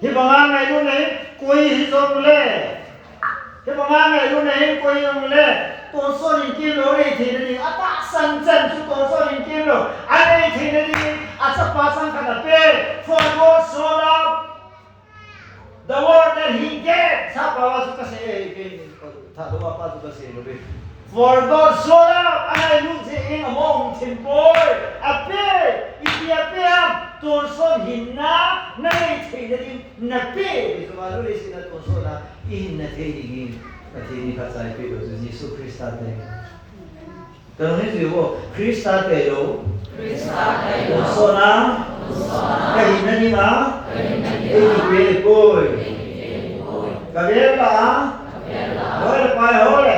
Hi bang a ngailut nei, koi hi zong le. Hi bang a ngailut nei, koi hi zong le. Tonsawt in kim lo nei theina ding. A tahsan chan chu tonsawt in kim lo. A nei theina ding. A chapa chang khat a pe. For God so loved the world that he gave. Chapa chu ka se e, ke ni. Tha do pa chu ka se lo be. For God so loved, a ngailut zia in a mawng thim poi, a pe, i ti a pe a, tonsawt hinna, na nei theina ding, na pe, ti chu ma lo le sin a tonsawtna, i hinna thei dingin, Pathian in khat cha i pe lo chu Jesu Khrista te. Ka nung hi zui vo, Khrista te lo, tonsawtna, ka hinna ding a, ei ti pe poi. Ka vêl la a, loi le pai ho le,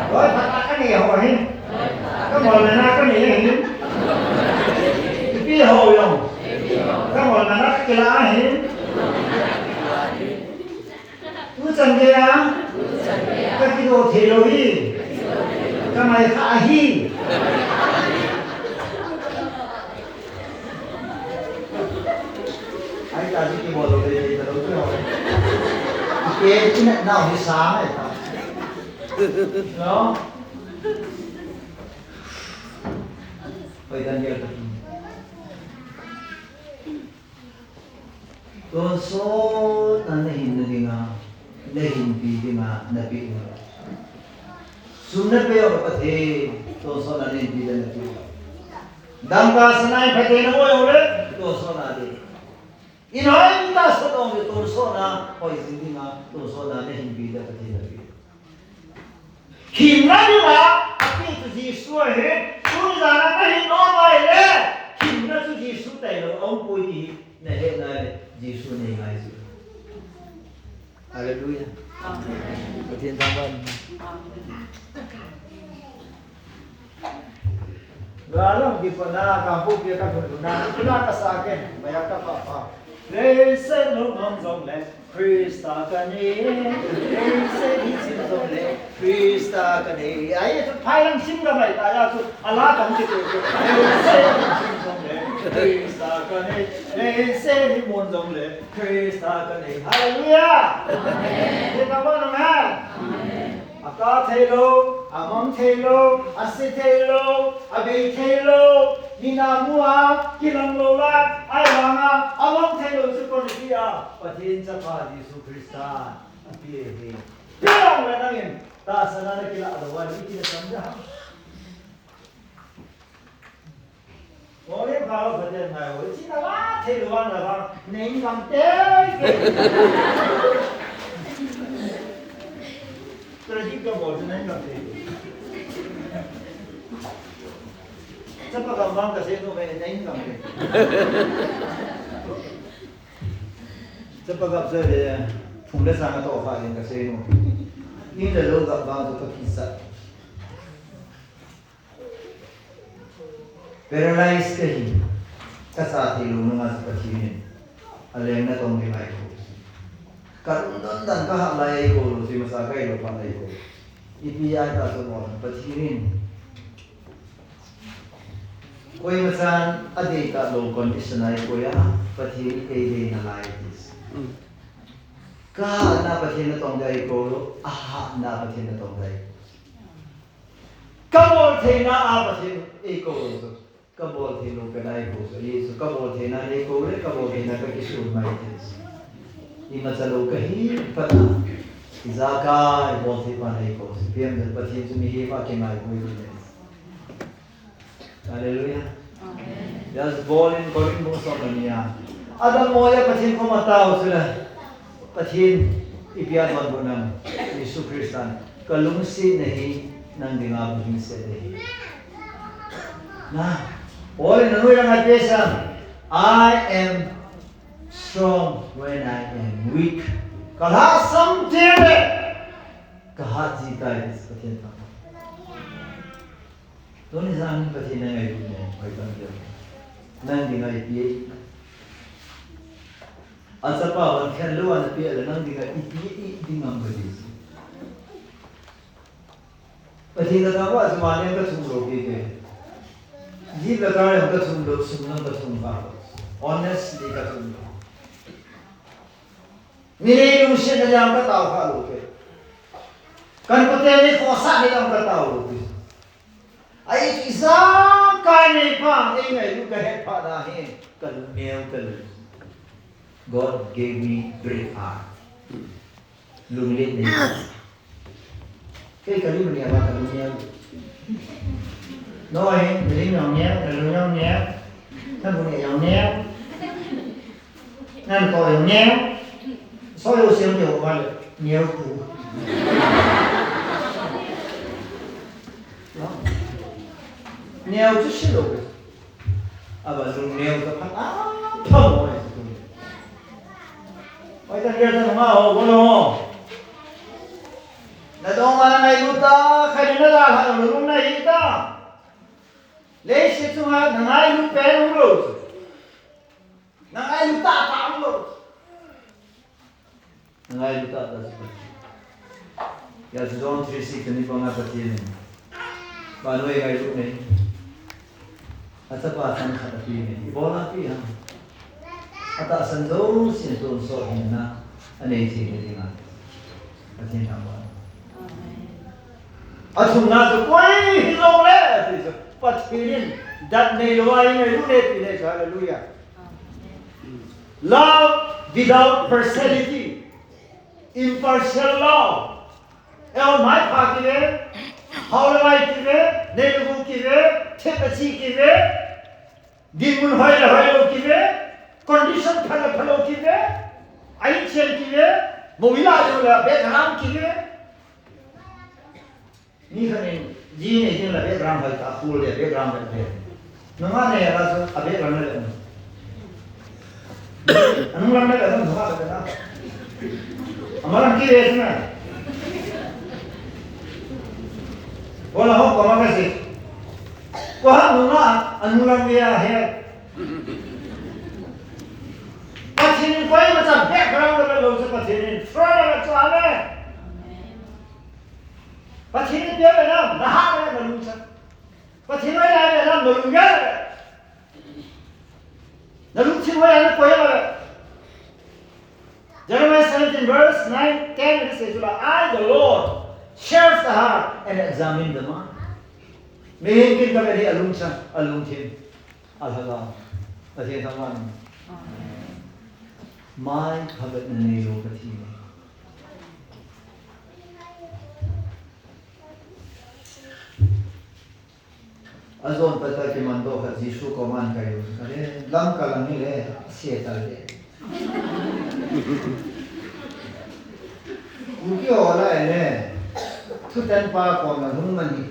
loi phat a ka nei ho hin, ka mawlna ka nei hin, i pi ho jong, ka mawlna ka kila hin, tu chan gei a, ka kido thei lo hi, ka mai kha ahi. Ai ta ji ki bol lo le, ta lo ki ho. Ke ki na nau hi sa mai ta. No? Pai dan dia ta. Tonsawtna na hinna ding a, na hinpi ding a, na pe ding a. Sum na pe a ka Pathian, tonsawtna na hinpi ding a, na pe ding a. Dangka sana in phateina mawi a le, tonsawtna ding. In hoi ta sa dong le tonsawtna, hoi zing ding a, tonsawtna na hinpi ding a Pathian a pe. Hinna ding a, a pi chu Jesu ahi, tuni dan a ka hin nawn ngai le, hin na chu Jesu tailo a um puai ti hi na hetna leh Jesu nei ngai chu. Hallelujah. Pathian thangvâl. Galo di pa na ka bu pia ka hun na, na ka sa ke, maya ka pa pa. Leiset lungmuang zong le Khrista ka nei, leiset hi chim zong le Khrista ka nei. Ai chu phai lam sim ka mai ta ya chu, a la kan ti tu chu. Leiset lungmuang zong le Khrista ka nei, leiset hi muang zong le Khrista ka nei. Hallelujah. Amen. Amen. A ka theilo, a mang theilo, a si theilo, a bei theilo, mi na mu a, kilang lo la, ai vang a, a mang theilo chu kon ti a, Pathian chapa Jesu Khrista a pia hi. Pia lo la nang in, tahsan a na kila lo a, i ti na sam da. Morning power Pathian ngai oi, chi na la, thei lo vang la vang, nei ngam te. Trading ka bol chu nei ngam te. Chapa gam vang ka sei nu ve nei ngam te. Chapa gam sei ve, phung le sang a to kha in ka sei nu. Ning le lo gam vang chu ka kisa. Paralyze ka hi, ka sa thei lo nung a chu Pathian in a lengna tawng ding ai ko. Ka lungdon dan ka hak lai ai ko lo, si masa ka i lo pan ai ko. I pi ai ta chu mo Pathian in. Koima chan a dei ta lo condition ai ko a, Pathian i dei na lai ti. Ka hatna Pathian na tawng dai ko lo, a hatna Pathian na tawng dai. Ka bawl theina a Pathian ei ko lo chu, ka bawl thei lo ka dai ko chu, ei chu ka bawl theina ei ko le, ka bawl theina ka kisun mai thei. I macha lo ka hi pat a, i za ka i bawl thei pa nei ko chu, piam le Pathian chu mi hi pa kingai ko i le. Hallelujah. Amen. Just bawl in Korin bung sawm le ni a. Adam mawi a Pathian khawm a tau chu le. Pathian i pian ban bu nam, Jesu Khrista'n, ka lungsiatna hi nang ding a bu hing se de hi. Na, Paul in a nuai lam a pe sa, I am strong when I am weak. Ka lhasam ti le, ka hat zi tai ti Pathian ta. Tuni zan Pathian na ngai bu ne, ngai tam de. Nang ding a i pi. A chapa van khen lo an pi le nang ding a i pi i ding am ka di. Pathian ka ta wa chu ma ne ka thum lo pi ke. Di la ka ka thum lo sum lam ka thum ka. Honestly ka thum lo. Mi nei lungsiatna jam ka tau kha lo ke. Kan kote nei khawsa ni lam ka tau lo ke. Ai ti sa ka nei pa ei ngai lu ka het pa da he ka lu neu ka lu. God gave me brave heart. Lunglet nei. Kei ka lim nia ba ka lung neu. No, eh, ka lim neu neu, ka lung neu neu. Ka lung neu neu. Nan ko neu neu. So yo siam neu ba le neu pu. Neu chu si lo. A ba lung neu ka phat a, pha mo ai tu. Oi ta neu ta ma ho, bo lo. Na dong ma na ngailut ta, khai na la ha lo lung na hi ta. Leiset chunga na ngailut pen um lo. Na ngailut ta ta um lo. Na ngailut ta ta. Ya John three six ni panga Pathian in. Ba noi ngailut nei. A chapa san khat a pi nei. I bawl a pi ha. A tahsan zosia'n tonsawt hinna a nei thei ding a. Pathian thangvâl. A thumna chu koi hi lo le ti chu Pathian in dat nei lo a i ngailut le ti nei chu, hallelujah. Love without partiality, impartial love. Ei mai pha ki ve, hau le vai ki ve, nei le bu ki ve, thep a chi ki ve, dinmun hoi le hoi lo ki ve, condition pha le pha lo ki ve, a inchen ki ve, mo ila lo le background ki ve. Mi khat in, ji nei ding la background hoi ta, full le background hoi ta. Nungak nei a chu a bêk lam le le. A nung lam le le nungak le le na. A ma lam ki le chu na. Ko la ho ko ma ka si. Ko ha nungak a nung lam le a he. Pathian in koi ma cha background le lo cha Pathian in front le cha le. Pathian in pia le na, na ha le na lungcha. Pathian in ai le na, na lungcha. Na lungthim hoi a na koi a le. Jeremiah seventeen verse nine, ten, it says, I, the Lord, search the heart and examine the mind. Mihing kin ka ve hi a lungcha, a lungthim, a lhagao. Pathian thangvâl in. Mai phabetna nei lo Pathian. A zawn tak tak kiman dawk khat Jesu koma kai u. Ka le, lam ka lang hile, a sia tal le. Kuki haw lai le, thutanpa kawm a hung man hi.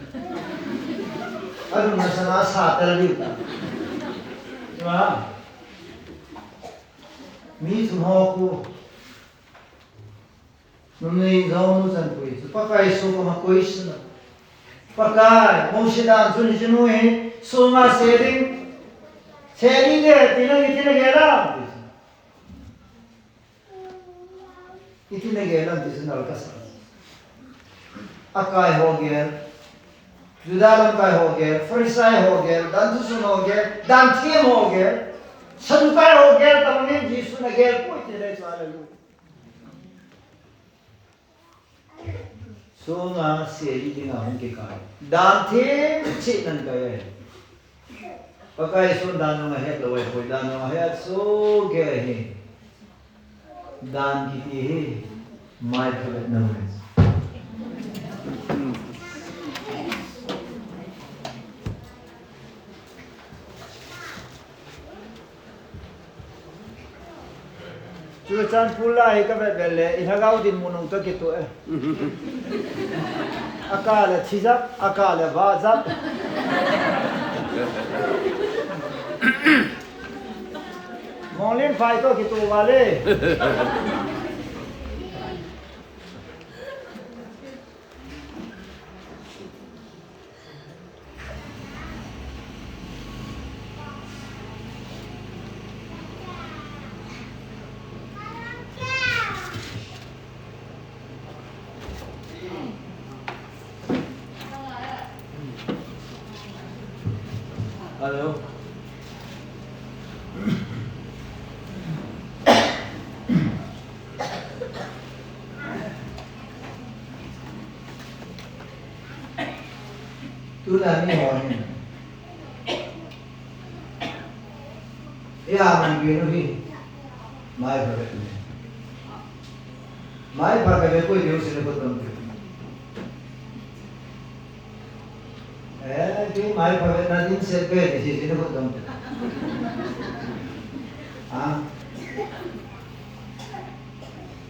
A lungna sanga sa tal diu ta. Ma, mi thum haw khu, numei zong nu chan pui chu Pakai sung koma koi sila. Pakai, Mosi dan chun hi chu nu hi, sung a se ding, se ding le, ti nang i tin a gel a. I tin a gel lam ti chu nal ka sa. A kai haw gel, Juda lam kai haw gel, Pharisai haw gel, dan thusun haw gel, dan thiam haw gel, Sadukai haw gel, tawh ngen Jesu na gel pui ti le chu a la lu. Sunga sia i ding a hung kikai. Dan thiam chi nan kai e. Pakai sun dan nung a het lo ai poi, dan nung a het su ke hi. Dan kiti hi, mai phabetna mun. Churachandpur lai hi ka vet vet le, i lhagao dinmun hung ta kitu e. A ka le thi zat, a ka le va zat. Monglen phai to kitu va le. Hello. Tuna mi haw hin, i a man pi nu hi, mai pha ve. Mai pha ka ve koi deu sin ko tom pi. Eh, ti mai pha ve na din se pe ni si sin ko tom pi. Ah.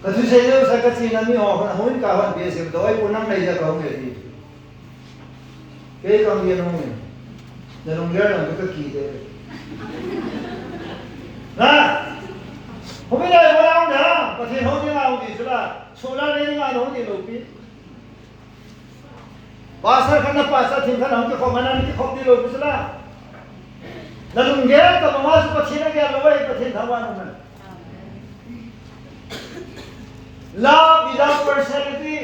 Ka thusei leu sa ka chi na mi haw, hun ka hon pe sim to, ai pu nang nei ja ka hung e ti. Kei ka hung e nung e. Na lung ger nang ka ki te. Na. Humi lai wa na, Pathian hung ni ma hung di chu la. Su la nei ni ma hung di lo pi. Pastor khan na pastor thim khan hung kikhop ma na kikhop di lo pi chu la. Na lung ger ta ma ma chu Pathian a ger lo ai Pathian thangvâl in. Love without partiality.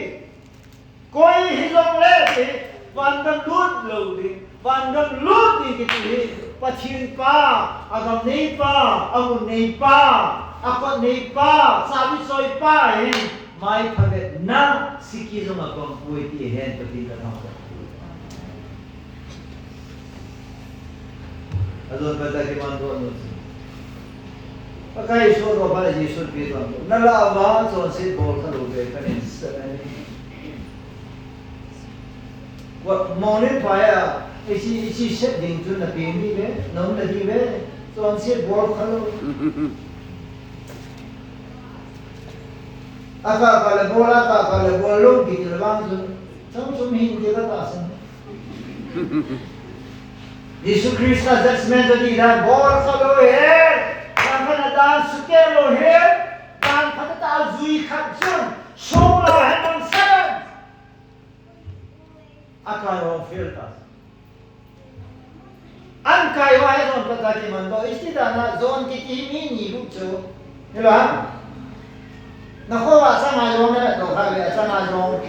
Koi hi zong le ti, van gam lut lo ding, van gam lut ding kiti hi, Pathian pa, a gam nei pa, a mun nei pa, a kot nei pa, sabi choi pa hi, mai pha vetna, siki zong a pang pui ti hen Pathian ka thang. A zon pa ta ki man do nu. Pakai so do pa Jesu pi do. Na la va chonset bawl kha lo ve ka nin sa na ni. Wa, mawnglen phai a, i chi, i chi set ding chun na piang di ve, na um na di ve, chonset bawl kha lo. A ka ka le bawl, a ka ka le bawl lo, ki ti le vang chun, chang chum hin ti ka ta san. Jesu Khrista judgment a di dan bawl kha lo he, dan khat a dan sukeu lo he, dan khat a ta zui khat chun sum lo he man sa a kai hawng fel ta. An kai hawng he zon ka ta kiman lo, i ti dan a zon kiti mi ni lu chu. Hilo a. Na kho a chang a zong na do kha ve a chang a zong.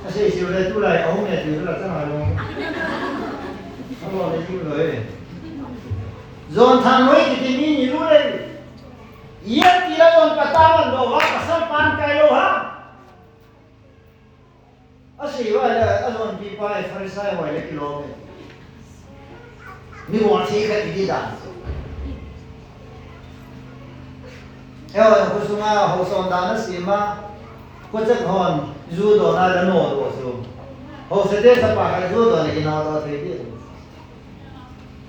A sei siu le tu lai a hung ne ti la chang a zong. A lo le tu lo e. Zon thang noi kiti mi ni lu le. Ia ti la zon ka ta man do va ka sa pan kai lo ha. A si vai le a zon pi pa e Pharisai vai le kilawm e. Mi bawl thei kha i ti dan. Ewa, khusunga hausa dan a si ma, khuchak hon zu do na la no do su. Hausa te sa pa kha zu do na ki na do thei ti.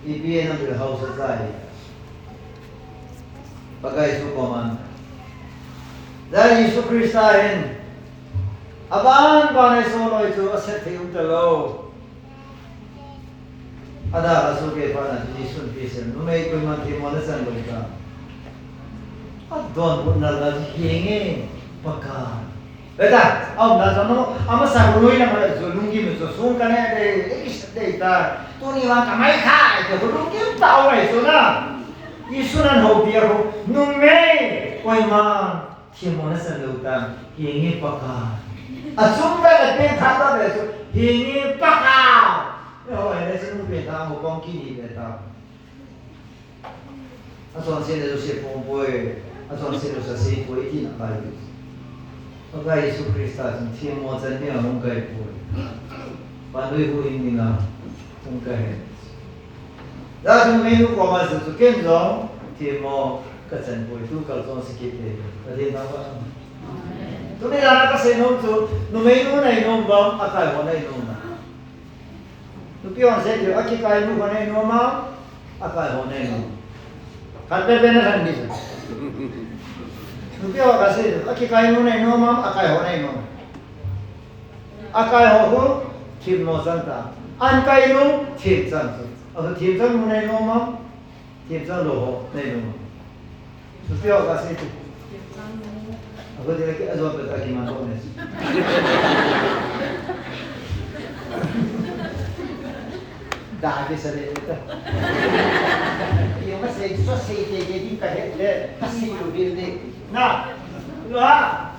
I pi na bil hausa zai. Pakai su koman. Zai Jesu Khrista hin. A ban ban ai so noi chu a set thei um ta lo. A da ka su ke pa na Jesu pi sen. Numei koiman thimona chan lo ta. A don bu na la hi nge Pakai. Beta, a um na zon no, a masa ko noi na ma zu lunggim zu sung ka ne de, e ki sa de ta. Tuni vang ka mai kha, e ko lunggim ta u ai zu na. Jesu nan ho bia ko, numei, koiman thimona chan lo ta, hi nge Pakai. A sung ka le pen tha ta be zu, hi nge Pakai. E ho ai le chu nu pen tha mo kong ki ni be ta. A chonse le Joseph hung puai, a chonse le sa sei puai ti na kai. Pakai Jesu Khrista chun thimmo chan ding a hung kai puai. Panui hu in ding a hung kai. Zia chu numei nu koma chu chu ken zong thimmo ka chan puai tu kal chonse kit te. Ka ding na ba. Tuni dan a ka sei nom chu numei nu nei nom bang a kai ho nei nom na. Nupi hon sei ti, a kikai nu hon nei nuam a, a kai hon nei nuam. Khat pe pe na han ni. Nupi hon ka sei ti, a kikai nu nei nuam a, a kai hon nei nuam. A kai ho hu, thim no chan ta. An kai nu, thim chan chu. A hu thim chan nu nei nuam a, thim chan lo ho nei nuam. Susia ka si tu. Aku dia ke azot ta ki man ko ne. Da ke sa le ta. Yo ma sei so sei te ke din ka het le ka si lu bil de. Na. Lo ha.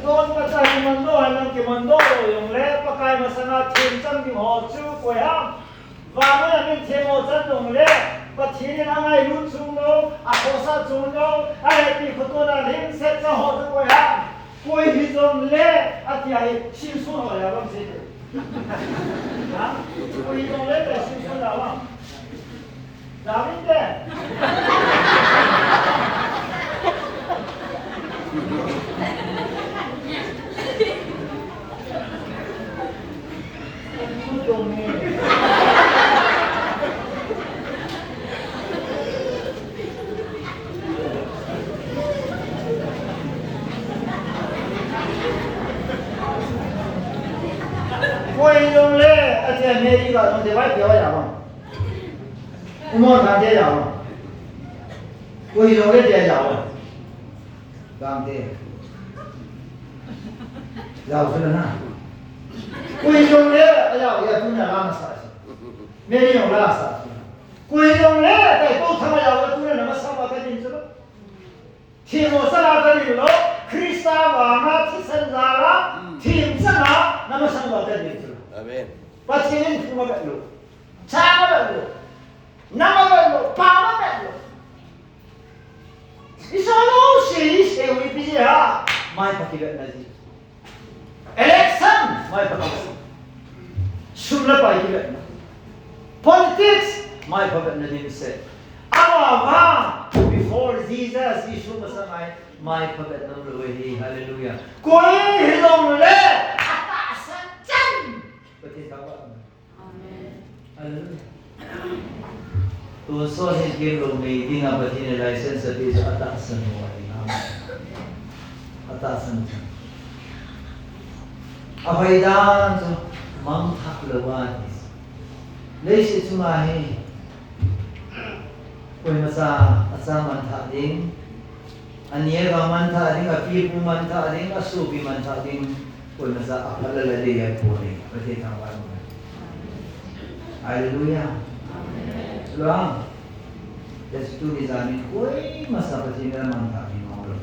Zon ka ta ki man do, ha nang ki man do lo yong le, Pakai masanga thim chang ding ho chu koi ham. Vang a min thim ho chan dong le, Pathian in a ngailut chung lo, a khawsa chung lo, a hepi khotona lim set chang ho chu koi ham. Koi hi zong le, a ti a hi, Simson ho ya bang si. Ha? Koi hi zong le, te Simson ya bang. David te. Koi zong le, a ti a Mary ka zong te vai pia vai a bang. Umon kan te ya bang. Koi zong le te ya bang. Gangte. Zau chu la na. Koi zong le, a zau ya tu na la na sa chu. Mary zong la sa chu. Koi zong le, tai ko thama zau ya tu na na ma sa ma ka din chu lo. Thim ho sa la ka din lo. Khrista vang a thisan za la. Thim sa na, na ma sa ma ka din chu lo. Amen. Pathian in thu ma ka lo. Cha ma ka lo. Na ma ka lo. Pa ma ka lo. I sa lo si, i se ui pi ha. Mai pa ki bet na ji. Election, mai pa ki bet. Sum la pai ki bet na. Politics, mai pa bet na dim se. Ama va, before Jesus, Jesu masang ai, mai pa bet na lo hi, hallelujah. Koi hi lo le, a ta sa chan. Pathian ka ba. Amen. Hallelujah. Tun sawn hin kei lo mei ding a Pathian in license a pia chu a tahsan lo a ding a. A tahsan chu. A hoidan chu mangthak lo a ti. Leiset chung ah hi koimacha a cha mangthah ding, a neu a mangthah ding, a pipu mangthah ding, a suapi mangthah ding, koimacha a phat la la ding a puai, Pathian thangvâl. Hallelujah. Chuleh, tuni zan in koimacha Pathian a mangthah ding a um lo.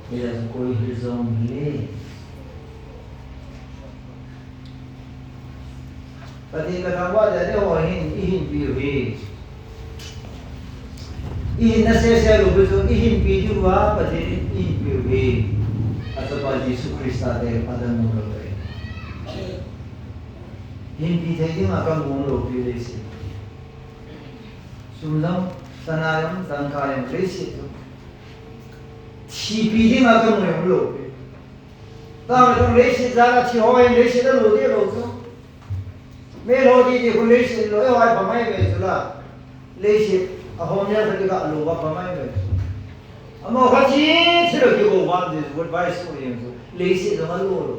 Hizia chu koi hi zong hile, Pathian ka thangvâl deu deu haw hin i hinpiu hi. I hinna sese lo pi chu i hinpi diu a Pathian in i hinpiu hi. A chapa Jesu Khrista te a dang um lo te. Hinpi thei ding a ka mu lo pi leiset. Sum zong, sana zong, tangka zong leiset chu thipi ding a ka mu lo pi. Tang zong leiset zan a thi haw in leiset a lo di lo chu. Mêlhaw di di khu leiset lo, e hoi pha mai ve chu la. Leiset a hawm neu kha di kha lo va pha mai ve chu. Amau kha thi thi lo ki go van di vut vai su ding chu. Leiset lo a lo lo.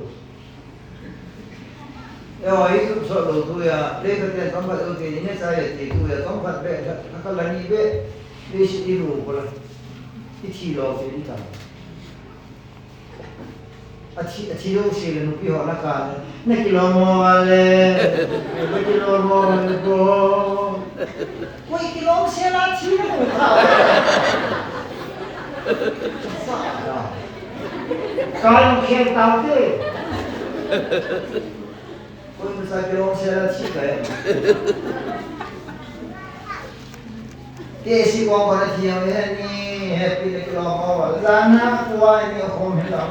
E hoi hi chu sawt lo tu a, lei kha ten tawm khat lo ti ni ne cha e ti tu a, tawm khat ve, kha kha la ni ve. Leiset i lo ko la. I thi lo ti ni ta. A thi, a thi lo si le nupi haw na ka le, na kilawm maw le, na kilawm maw le bo. Koi kilawm se la thi na mu kha. Sa da. Ka lo khel tau te. Koi mu sa kilawm se la thi ka e. Kei si kawm kha na thiam e, ni happy na kilawm a, zan a kua ni a khawm hi lam.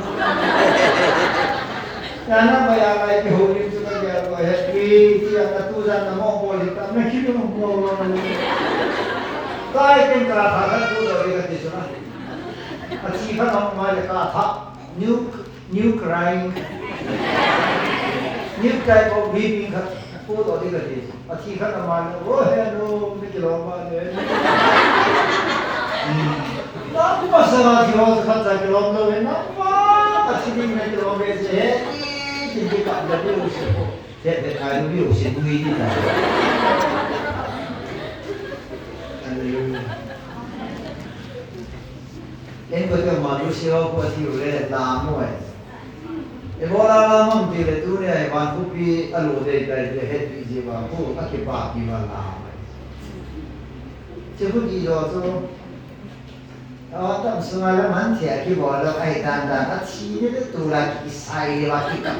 Zan a bai a lai ki ho lim chu ka gel lo happy, ti a ka tu zan na mo bol hi tam na kilawm mo. Kai ken ka tha ka tu lo ri ka ti chu na. A chi kha na mai le ka tha. New, new crying. New type of weeping khat. Pu to di ka ti. A thi khat a man, o he no, mi kilawm ba le. Na ku ma sa na thi ho khat cha kilawm lo he na. Ma, a thi ding na kilawm ve se he. Ti ti ka da bi u se ko. Te te ai bi u se bu i ni na. Hallelujah. Ken ko te ma lu se ho ko thi u le la mo e. Ebola la mam ti le tuni a i van khupi a lu dei tai ti hetpi zi va khu a kipak ki va la. Che khu ti zo chu. A tam sunga la man thei a kibawl lo ai dan dan a thi ni le tu la ki sai le va ki ka.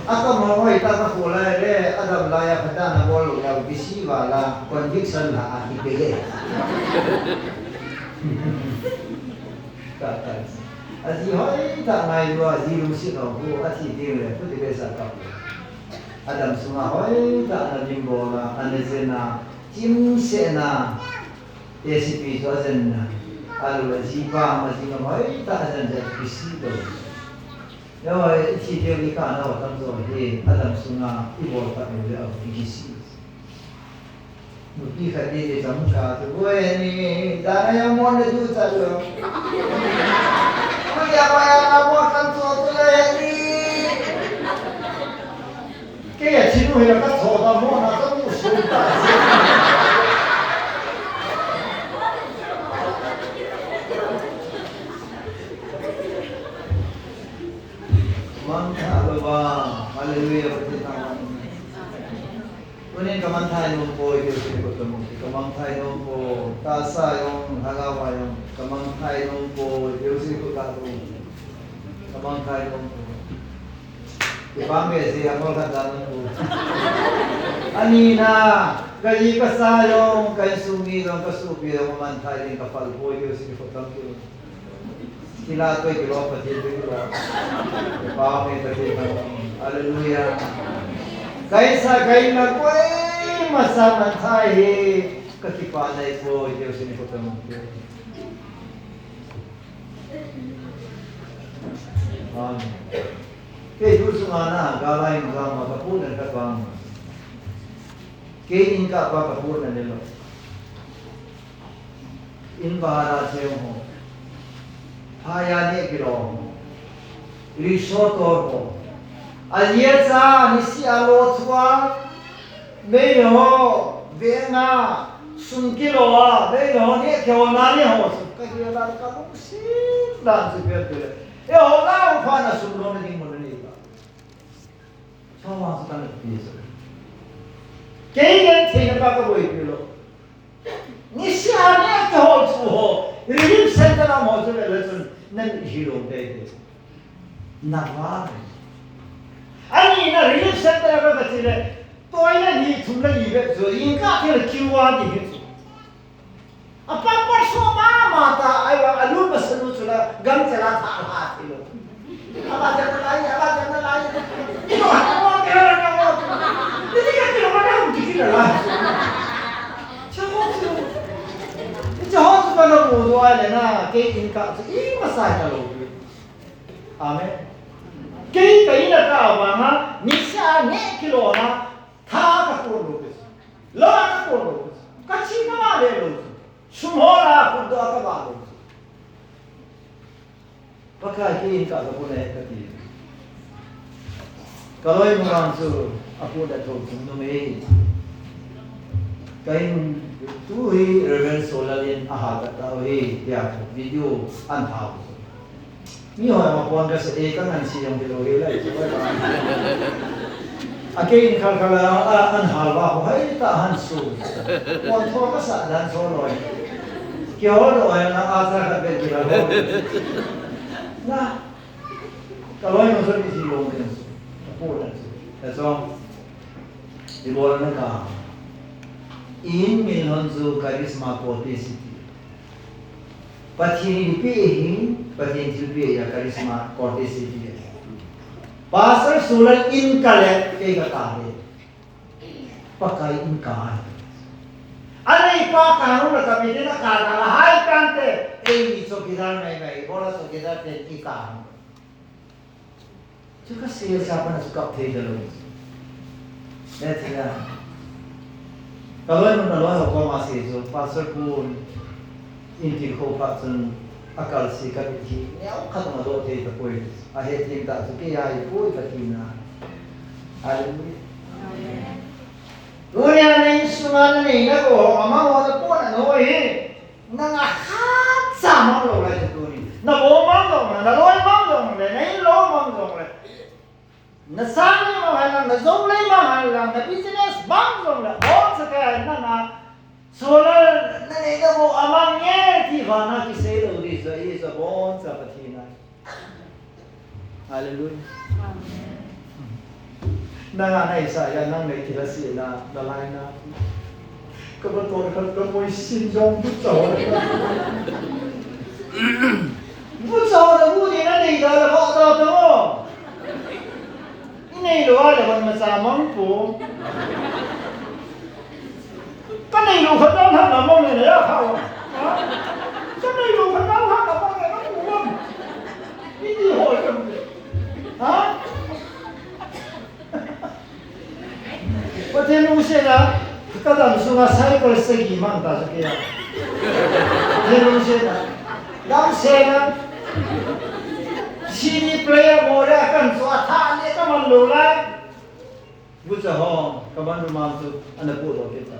A ka mo hoi ta ka khu lai le a dam lai a phata na bawl lo ya bi si va la conviction la a ki pe le. Ka, ka. A zi hoi tak ngai lua, zi lungsiat lo khu, a thi ding le, khu ti be sa ka. A dam sunga hoi tak na lim bawl a, a na zen a, chim se na, A C P chu a zen na, a lu a zi pa, a zi ngam hoi tak a zen zen ki si lo. Eo, i thi deu i ka na tam zo hi, a dam sunga, i bawl tak lo le a ki si. Nupi khat ni le cham ka tu, "Oi, ni, dan a yang mon le du cha lo. Ko ya ko ya na mon kan cho tu le ni. Ke ya chin u hi la ka cho ta mon a ka mu su ta." Mangthai lo ba, hallelujah, Pathian ta. Tunin ka mangthai nuam puai, Jesu ni khut ka mu. Ka mangthai nuam puai, ta sa yong, hanga wa yong, ka mangthai nuam puai, Jesu ni khut ka mu. Ka mangthai nuam puai. Kipâk me si, a ngol khat dan nuam puai. A nina, ka zi ka sa yong, ka insung mi yong, ka suapi yong, mangthai ding ka phal puai, Jesu ni khut ka mu. Kila toi kilo Pathian toi kilo. Pau ni Pathian pau. Hallelujah. Kaisa kaina koi masa man thai hi. Ka kipak nei ko, Jesu ni ko ka mong ko. Amen. Kei tu sunga na, ka lai ma ka pu na ka pang. Kei in ka pa ka pu na ne lo. In bahar a cheu ho. Phaya ne kilo ho. Risotto ho. A lia cha ni si a lo thua. Meiteite haw, veng a, sum kilo a, meiteite haw, nêk kihawlna ni haw chu ka hi a, ka lungsiat dan chu piak ti le, eihaw lau phat a sum lona ding mun a nei ta. Chawang chu ka na pi chu, kei gen theina ka ka buaipi lo. Nisia nêk kihawl chu haw, relief centre lam haw chu le le chun na hi lo te te. Na va. A nina relief centre ka ka ti le, toilet ni thum le li bep chu in ka ti le kiu a ti hi chu. A pa pa so ma ma ta, ai wa a lu pa sa lu chu la gam cha la tha la ti lo. A ba cha na lai, a ba cha na lai. I lo ha wa ke ha ka wa. Ni ti ka ti lo ma na ti ki la la. Cha ho chu. Cha ho chu ka na mu do ai le na, kei in ka chu i ma sai ta lo. Amen. Kei ka in a ka vang a, nisia nêk kilona, tha ka kuan lo pe chu. Lo ka kuan lo pe chu. Ka chi ka ma le lo chu. Sum haw la kun do ka ba lo chu. Pakai kei in ka ka pun e ka ti. Ka loi mu ang chu a pun a tho chung nu mei. Ka in tu hi Reverend Solal in a hal ka ta hi, tia video an hau. Mi hoi ma pon ka sa e ka ngan si jong ti lo hi lai chu. A kei in khal khal a, a, an hal va ho hai ta han su. Pon tho ka sa dan so loi. Ki ho lo ai na a sa ka bel ki la ho. Na. Ka loi no so ni si lo ni su. Ka pu na su. Ka so. I bol na ka. In min hon chu charisma kawte si ti. Pathian in i pia hi, Pathian thilpia hi a charisma kawte si ti. Pastor Sulan in ka le kei ka ta le. Pakai in ka hi. A neipa ka nu la ka mi te na ka ta la hai kan te. Ei ni chawkidar mai mai, bola chawkidar te i ka. Chu ka sia sa pan a chu kap thei ta lo. Le thei a. Ka loi mun a loi ho kawm a sia chu, Pastor Pu in ti kho phat chun a kal si ka bit hi. Neu khat ma dawh thei ta puai. A he tin ta chu kei a i puai ka tina. Hallelujah. Tunia na insung a na nei na gou ho, a mang ho na puan a na hoi hi. Nang a khat cha mang lo lai chu tuni. Na gou mang zong le, na loi mang zong le, na in lo mang zong le. Na sang lei mang hai lang, na zong lei mang hai lang, na business mang zong le. Bawng sa ka hai nang a. Solar na nei na gou a mang nge ti van a kisei lo di sa i sa bawng sa Pathian a. Hallelujah. Nang a na i sa ya nang nei ti la si na, na lai na. Ka ba to ka, ka moi sin zong bu chaw. Bu chaw na bu ni na nei da la ba da ta mo. I nei lo a le ban ma cha mang pu. Ka nei lo khat dang hak na mang le na ya kha wa. Ka nei lo khat dang hak na mang le na pu wa. I ti hoi ka. Ha? Pathian lungsiat a, ka dam sung a cycle sagi mang ta sa kei a. Pathian lungsiat a, dam sen a, C D player maw le a kan chu a tha le ka man lo lai. Gucha hong, ka man rumal chu, ana pu lo kei ta.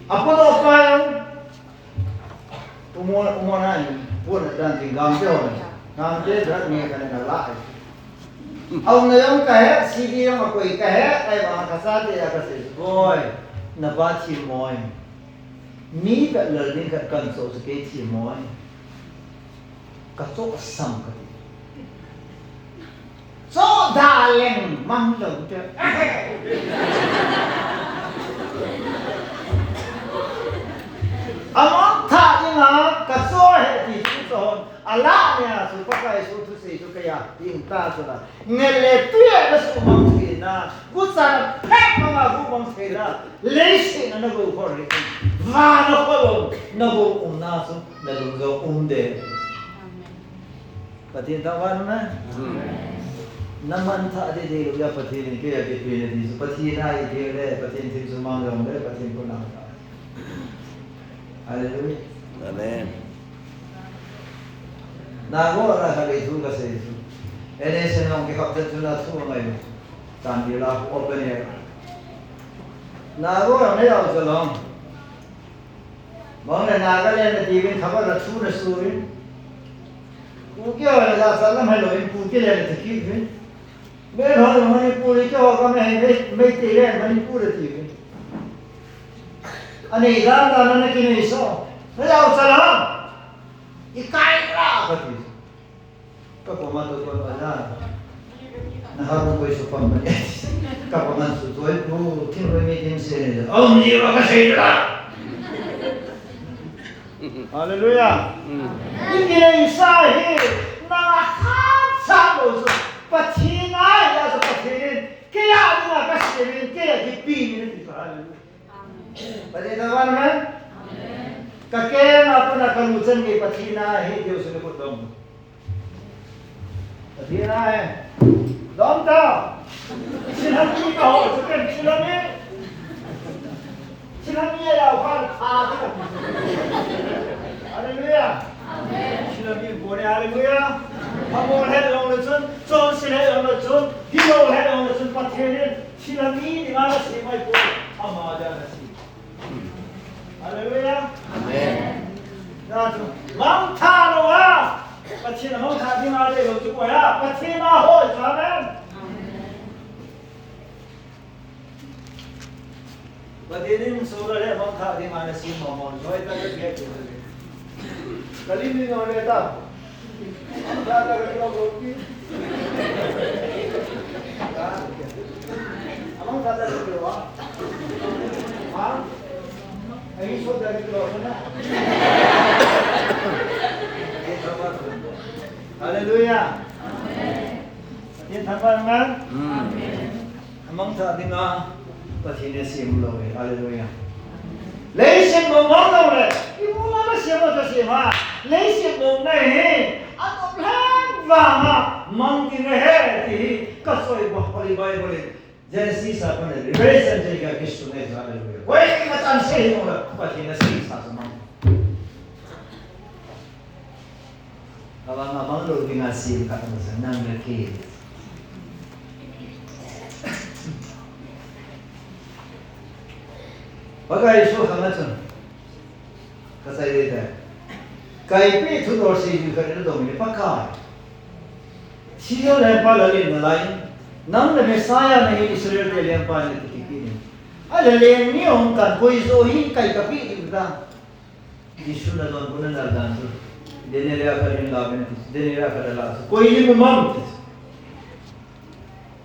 A pu lo pa yang, Umon, umon a in, puan a dan ting gamte hon. Gamte drug nge ka na la. Au na yong ka he, C D yong a koi ka he, kai ba ka sa te ya ka se. Boy, na ba thi moi. Mi ka lal ding ka kan so su ke thi moi. Ka so sam ka ti. Chaw da leng mang lo te. A mang tha ding a ka chaw he ti chu chaw a la nia chu Pakai su thusei chu kei a ding ta chu la. Ngel le tu le na su mang thei na, gu cha na phek mang a gu mang thei na, lei si na na gu khol ri. Va na khol lo, na gu um na chu na lung zo um de. Pathian thangvâl um e. Na man tha di di lu ya Pathian in kei a kipia na di chu Pathian a i ti le Pathian thil chu mang lo le Pathian kun a. Hallelujah. Amen. Na go na ka le thu ka sei chu. Ene se nong ki hap chu na thu ngai. Tan di la open air. Naga lam le au zaw lam. Bang le Nagaland a ti vin, khabar la thu na su vin. Kuki haw le la sa lam helo in, Kuki le na ti kit vin. Mel haw Manipur i ki haw ka me hei, Meitei le Manipur a ti vin. A nei dan dan a na kinei sa. Na le au zaw lam. I kai la ka ti. Ka pom a tu pom a la. Na ha ko koi su pom ma ni. Ka pom an su tu ai pu, tin roi mi tin se. Om ni wa ka sei la. Hallelujah. I kinei sa hi, na la khan sa lo su. Pathian ai, a sa Pathian in. Kei a ding a ka siam in, kei a kipi ni ti sa. Hallelujah. Pathian thangvâl, amen. Ka keng a puna ka lu chan gei Pathian a hi diu sini kut dom. Pathian a hi. Dom ta. Thilha mi ka ho chu ken thilha mi. Thilha mi a yau khan kha ta. Hallelujah. Amen. Thilha mi bu ne, hallelujah. Phamawh het lo le chun, chonse het lo le chun, gilo het lo le chun, Pathian in thilha mi ding a na siam ai pua. Ama ding a na siam. Hallelujah. Amen. Mangtha lo a. Pathian a mangtha ding a le lo chu koi a. Pathian a hoi sa ven. Pathian in sura le mangtha ding a na siam ma ma. Hoi ta le. Ka lim ni no le ta. Amang tha ta ka ti lo pi. Amang tha ta ka ti lo a. Ha? Ai so ta ka ti lo na. Hallelujah. Amen. Pathian thangvâl, amen. Amen. A mangtha ding a Pathian a siam lo hi. Hallelujah. Leiset nuam mang lo le, i mu la la siam a ta siam a. Leiset nuamna hi, a nuam lhang vang a mang ding ahi ti hi, ka soi ba, Holy Bible in. Genesis a pan Revelation te ka kisun ahi, hallelujah. Koi ma chan se hi mo la, Pathian a siam sa sa mang. Ka vang a mang lo ding a siam ka ta sa nang le kei. Pakai Jesu khang a chun. Ka sai le te. Kaipi thu dor si ju ka le dong ni Pakai. Siza lengpa la lin na lai. Nang le Messiah na hi Israel te lengpa na ti kiti ni. A le leng ni hong kan koi zo hi kai ka pi di ta. Jesu na don puna na dan tu. Daniel ya ka lin la ben ti. Daniel ya ka la. Koi ni mu mam ti.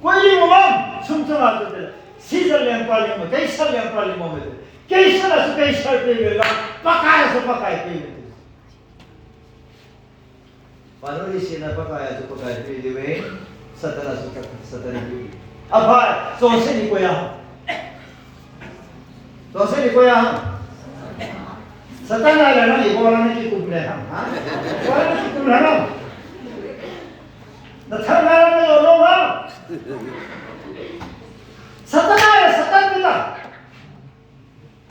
Koi ni mu mam. Sum tu na tu te. Siza lengpa lin ma. Kaisar lengpa lin ma me te. Kaisar a su Kaisar pe ve la, Pakai a su Pakai pe ve. Pano ni sina Pakai a su Pakai pe ve. Satan a su Satan pe. A pai, so se ni ko ya. So se ni ko ya. Satan a la na ni ko la ni ki kum le ha. Ko la ni ki kum le ha. Na thar na la na lo lo ha. Satan a la Satan pe ta.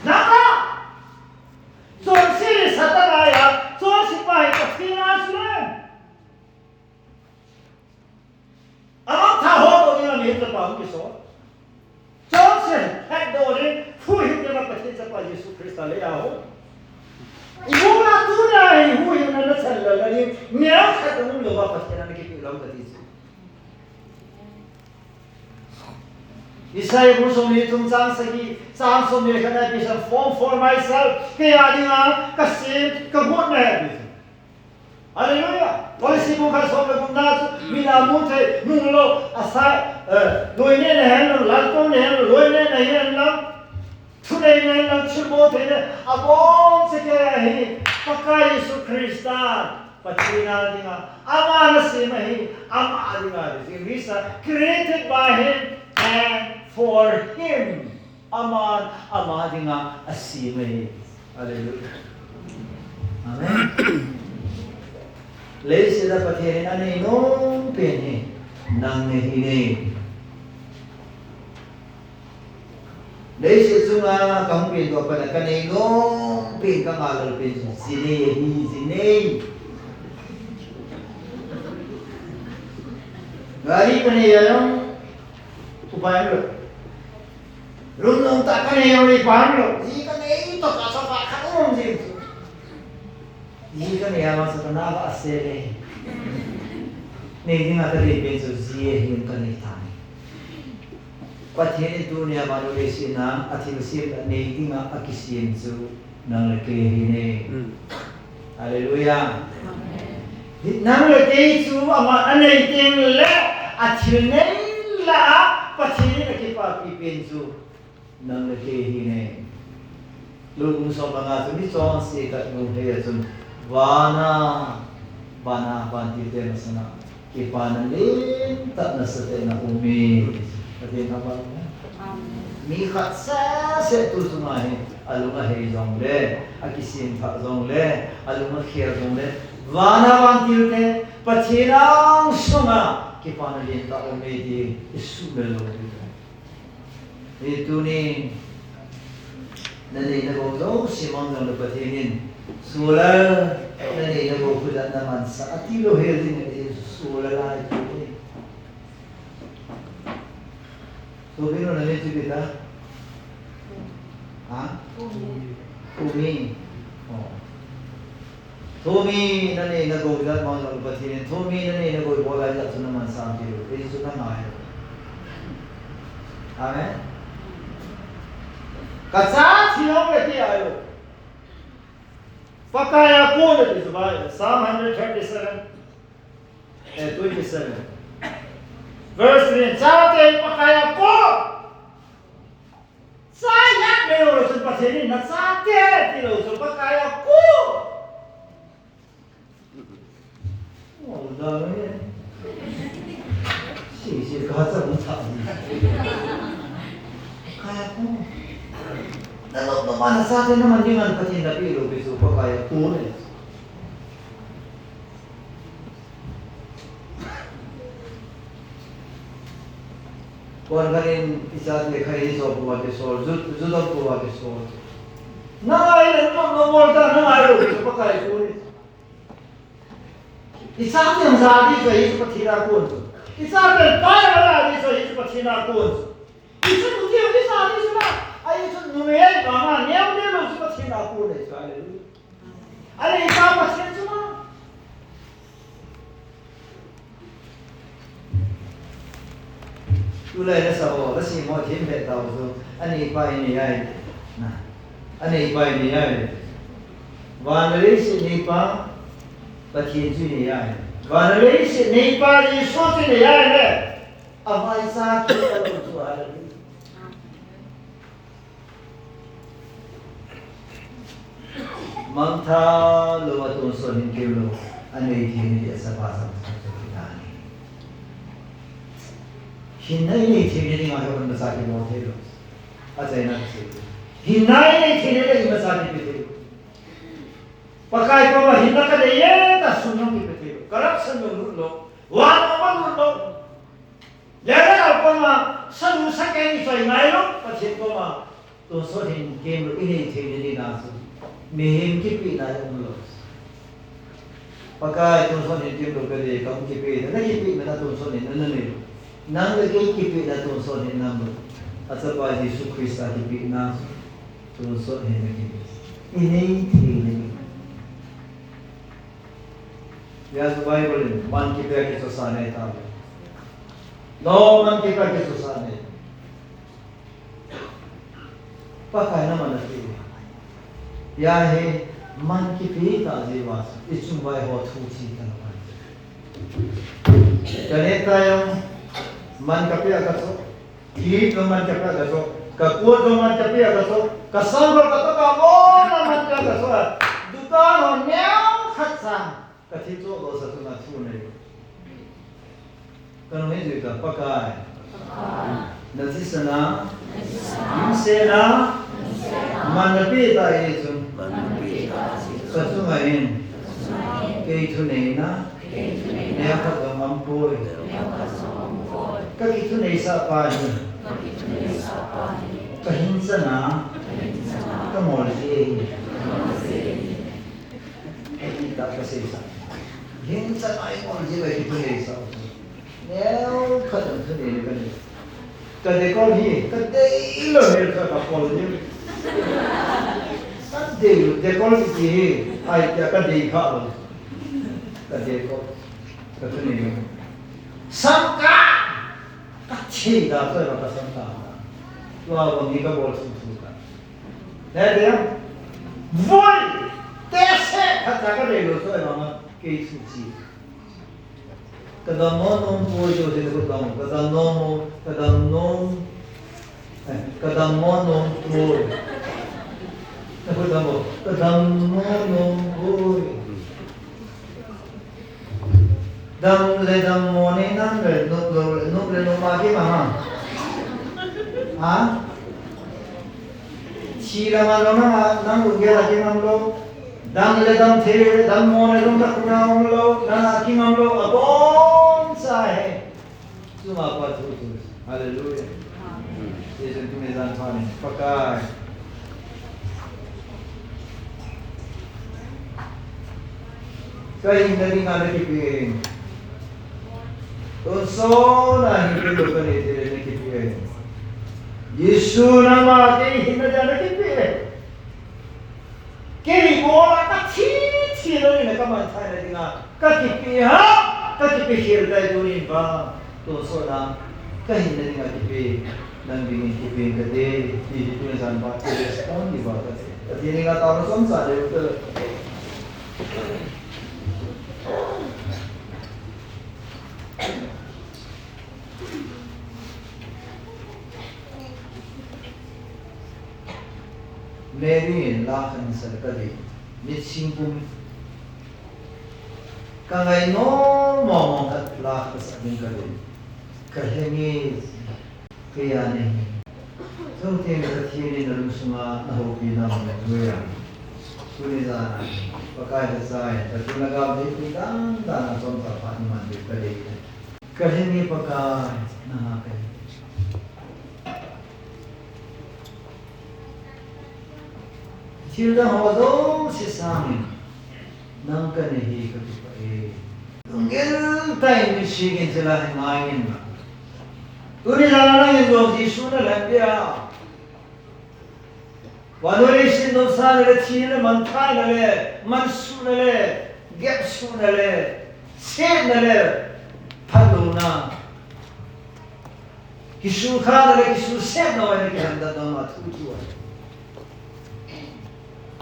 Nang a, chonse Satan a, chonse pa hi Pathian a su le. A mangtha ho to ding a mi hita pa hung kiso. Chonse het do ding, phu hit ding a Pathian chapa Jesu Khrista le a ho. I bu na tu na hi hu hi na na chan la la ding, mi a khat um lo ba Pathian a na ki lo ka ti chu. Isaiah bung sawmni thum chang sagi, chang sawmni khat a ti sa, "Form for myself, kei a ding a ka siam, ka guat na he," ti sa. Hallelujah. Kolose bung khat sawm le gukna chu, mi na mu thei, mu lo, a sa, eh, loi ne na hen lo, lalkol ne hen lo, loi ne na hen lo. Thunei ne na thilbawl theina a bawm se kei ahi, Pakai Jesu Khrista, Pathian a ding a, ama na siam ahi, ama a ding a, this is, uh, created by him and for him. Ama, ama ding a, a siam ahi. Hallelujah. Amen. Leiset a Pathian in a nei nuam pen hi, nang nei hi nei. Leiset chung a ka hung pian tua pan a ka nei nuam pen ka ngah lo pen chu zi nei ahi, zi nei. Gari ka nei a lawm, upai lo. Lungnuam tak ka nei lo, i pan lo, zi ka nei tawh ka sa pa kha um zi chu. Zi ka nei a ma sa ka na va se le. Nei ding a ka nei pen chu zi a hin ka nei ta ni. Pathian in tuni a van leh siatna a thilsiam a nei ding a a kisiam chu nang le kei hi ne. Hallelujah. Nang le kei chu ama a nei tiang le a thil nei la a Pathian in a kipapi pen chu nang le kei hi ne. Luke bung sawm panga chu mi chawngsia khat nung thei a chun, vana, vana vantilte masang ah kipana lian tak nasatakin a um hi. Pathian thangvâl. Mi khat sese tu chunga hi a lung a hei zong le, a kisiam thak zong le, a lung a khial zong le, vana vantilte Pathian âng sung ah kipana lian tak um hi ti i sukmil lo ding. Hi tuni na nei na go zosia mang zong le Pathian in, sual a, na nei na go khu zat na mansa a ti lo hel ding ahi, sual a lai tu hi. Thu bing lo na ni chu kita. Ha? Thu mi. Thu mi na nei na go zat mang zong Pathian in thu mi na nei na go i bawl lai zat chu na mansa a ti lo, ei chu na ngai lo. Amen. Ka cha thi lo le ti ai lo. Pakai a kuan a ti chu Bible, Psalm hundred thirty-seven, eh, twenty-seven. Verse three, chate Pakai a kuan. Cha ngai lo chun Pathian in na chate ti lo chun Pakai a kuan. Aw, da ngai. Si, si, ka cha mun cha. Pakai a kuan. Na lo, na man chate na man ding a Pathian na pi lo pi chu Pakai a kuan e. Kuan khat in i chate kha hi zawk ua kisawl, zu, zu dawk ua kisawl. Na ngai le, na, na bawl ta, na ngai lo, chu Pakai kuan. I chate za di chu hi chu Pathian a kuan chu. I chate pai la di chu hi chu Pathian a kuan chu. I chate za di chu la, a hi chu numei ma ma neu neu lo chu Pathian a kuan chu. Hallelujah. A lei pa Pathian chu ma. Tulai la sa haw, la sim haw thim ve tau chu, a nei pa i nei ai. Na, a nei pa i nei ai. Van leh leiset nei pa Pathian chu i nei ai. Van leh leiset nei pa Jesu chu i nei ai le. A vaicha kit a lo chu a la ni. Mangtha lo a tonsawt hin keu lo, a nei theina ding a chapa chang chang chu kit a ni. Hinna i nei theina ding a hi hon masa kibawl thei lo. A chaina chu hinna i nei theina ding i masa kipe thei lo. Pakai koma hinna ka nei e ta sun hong kipe thei lo. Corruption lo lut lo. Wan a lut lo. Leh a koma sanu sakeng i choi ngai lo, Pathian koma tonsawt hin keu lo i nei theina ding a chu mihem kipina i um lo. Pakai, tonsawt hin keu lo ka le ka hung kipe, na kipina tonsawt hin na nei lo. Nang le kei kipina tonsawt hin nam lo. A chapa Jesu Khrista kipina tonsawt hin na kipe. I nei theina ding. Zia chu Bible in man kipe a kichawsa nei ta. No man kipe a kichawsa nei. Pakai na man a ti. Zia hi man kipe ta zia va i chung vai haw thu thi ta na. Ka ne ta yang man ka pe a ka chaw. Thip lo man ka pe a ka chaw. Ka kuat lo man ka pe a ka chaw. Ka sang lo ka to ka mo na man ka ka chaw. Dukan haw neu khat sang. Ka thil chawk lo sa chun a thu nei. Ka nung hi zui ta Pakai. Na thisan a, hing sen a, man na pe ta hi chun. Ka chung ah hin, kei thuneina, neu khat zong um puai. Ka kithuneisa pa hi, ka hing chan a, ka ngol zia hi. Hiti tak ka seisa. Hing chan a i ngol zia hi ka seisa. Neu khat zong thuneina ka nei. Ka decor hi ka dei lo hel kha ka pol ding. Ka dei lo, decor ti hi ai tia ka dei kha lo. Ka decor ka tu ni lo. Sangka ka thei da, tu lo ka sangka. Tua bang hi ka bol thu thu ka. He dia. Voi te se kha ta ka dei lo, tu lo ma kei thu chi. Ka dam nawn nuam puai, tu sin ka dam, ka dam nawn, ka dam nawn, eh, ka dam nawn nuam puai. Na ka dam, ka dam nawn nuam puai. Dam le dam maw nei nang le, nuam lo le, nuam le nuam ma ki ma ha. Ha? Thi le ma lo nang a, nang lu gel a kingam lo. Dam le dam thei le dam maw nei lo, nang a kingam lo, a bawm sa he. Chu ma pa thu thu. Hallelujah. Amen. Jesu tuni zan pha ni. Pakai. Ka hinna ding a na kipiak. Tonsawna hi kei lo ka nei ti le na kipiak. Jesu nangma kei hinna ding a na kipiak. Kei bawl a ka thi thi lo in ka mangthaina ding a ka kipiak ha, ka kipiak khial tai tunin pa. Tonsawna ka hinna ding a kipiak, nang dingin kipiak ka ti, ti hi tuni zan pa ka respond di ba ka ti. Ka ti ni ka tau na som sa le ka Mary in la khan sa ka dei, mit sing pum ka ngai nawn mawng mawng khat la ka sak ding ka dei, ka he nge, kei a nei. Chutiang Pathian in a lung sung a na hopina um le tu a. Tuni zan a Pakai ka sa in, Pathian a gam dei pi dan dan a chawm ta phat ni man dei ka dei. Ka he nge Pakai, nang a ka he. Thil dang haw zosia sâng in, nang ka nei hi ka ti pa e. Lunggil tai in mi sik in thil a he ngai in la. Tuni zan a nang in zaw Jesu na lem dia. Van lei sin nopsana le thina le mangthaina le, mansuna le, gepsuna le, siatna le, phatlona, kisukhana le kisusiatna a le kihamdatna ma thu thu a.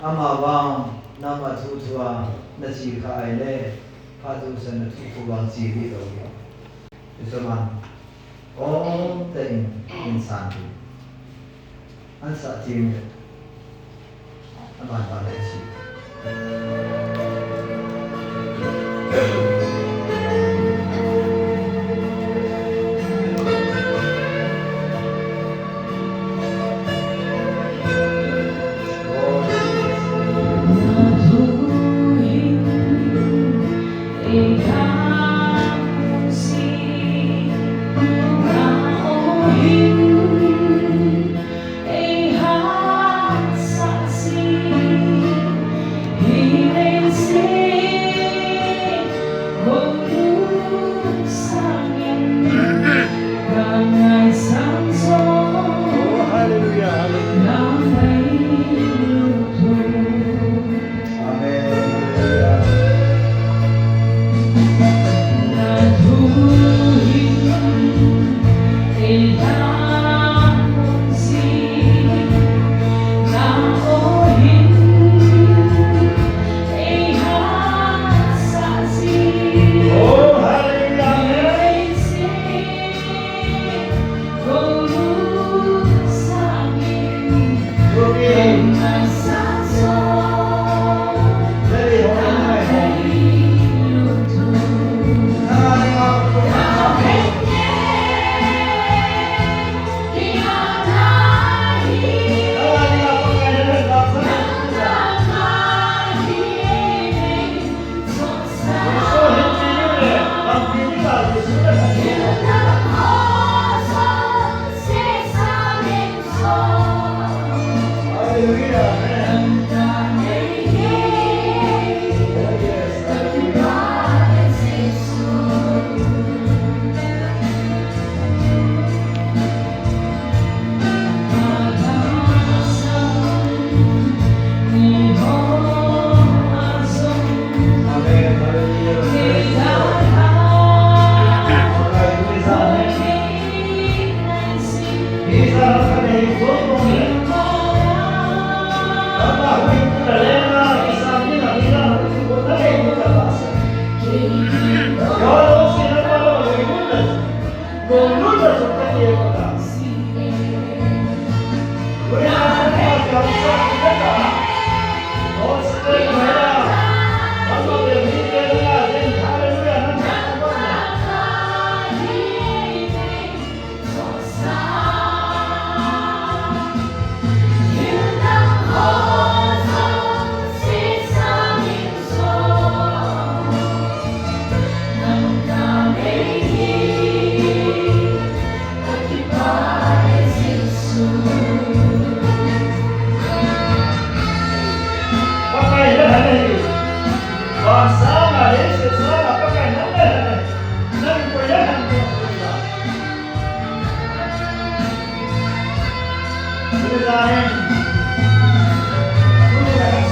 Ama vang, nangma thu thu a, na chia kha ai le, phat thu san na thu thu vang chia di lo hi. Ti chu man. Aw, te in, in san ti. An sa ti mi. A ban ban le si. Pakai la han ahi. Vang sâng a, leiset sâng a Pakai nang la han ahi. Nang koi la han ding a. Tuni zan in, tuni zan in,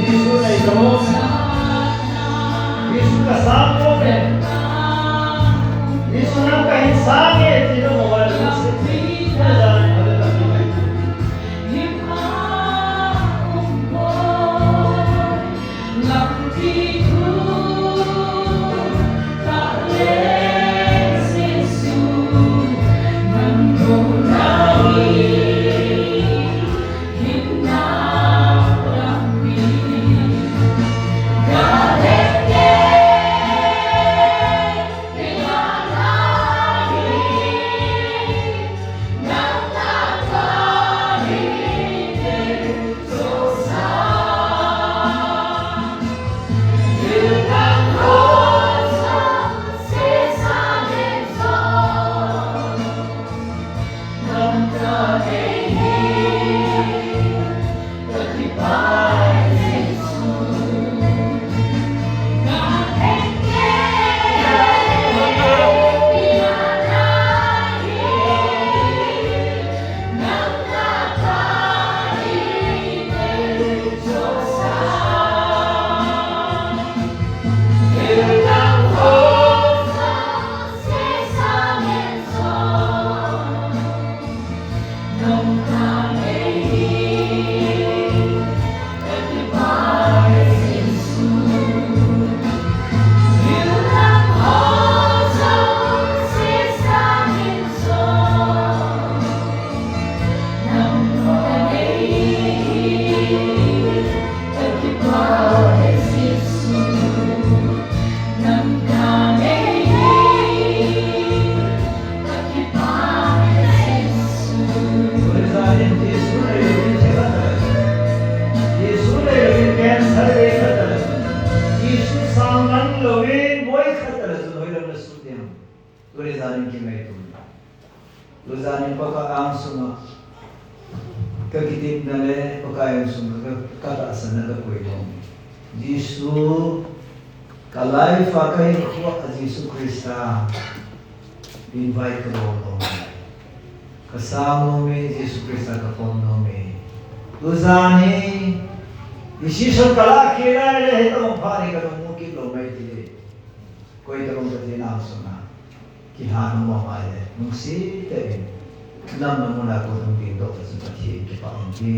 Jesu nei ka, Jesu ka sâng kawm e, Jesu nang ka hin sâng e ti la mu a, tuni zan in, hallelujah. Tuni zan in Jesu nei lo in thil khat a la, Jesu nei lo in cancer vei khat a la, Jesu sâng man lo in buai khat a la, chun hoi lam la sut diam? Tuni zan in kingaitua. Tuzan in Pakai âng sung ah ka kititna le Pakai âng sung ah ka, ka tahsanna ka koi nuam. Jesu, ka life a ka hinkhua ah Jesu Khrista invite ka bawl nuam e. Ka sâng nuam e, Jesu Khrista ka pom nuam e. Tuzan hi decision ka lâk kit lai le hi tawhbang phat hi ka lungmuang kit lo mai ti le. Koi tawhbang Pathian âng sung ah kihât nuam a mai le, lungsiat tak in damna mun a ka hung dingdok chun Pathian kipak in ti.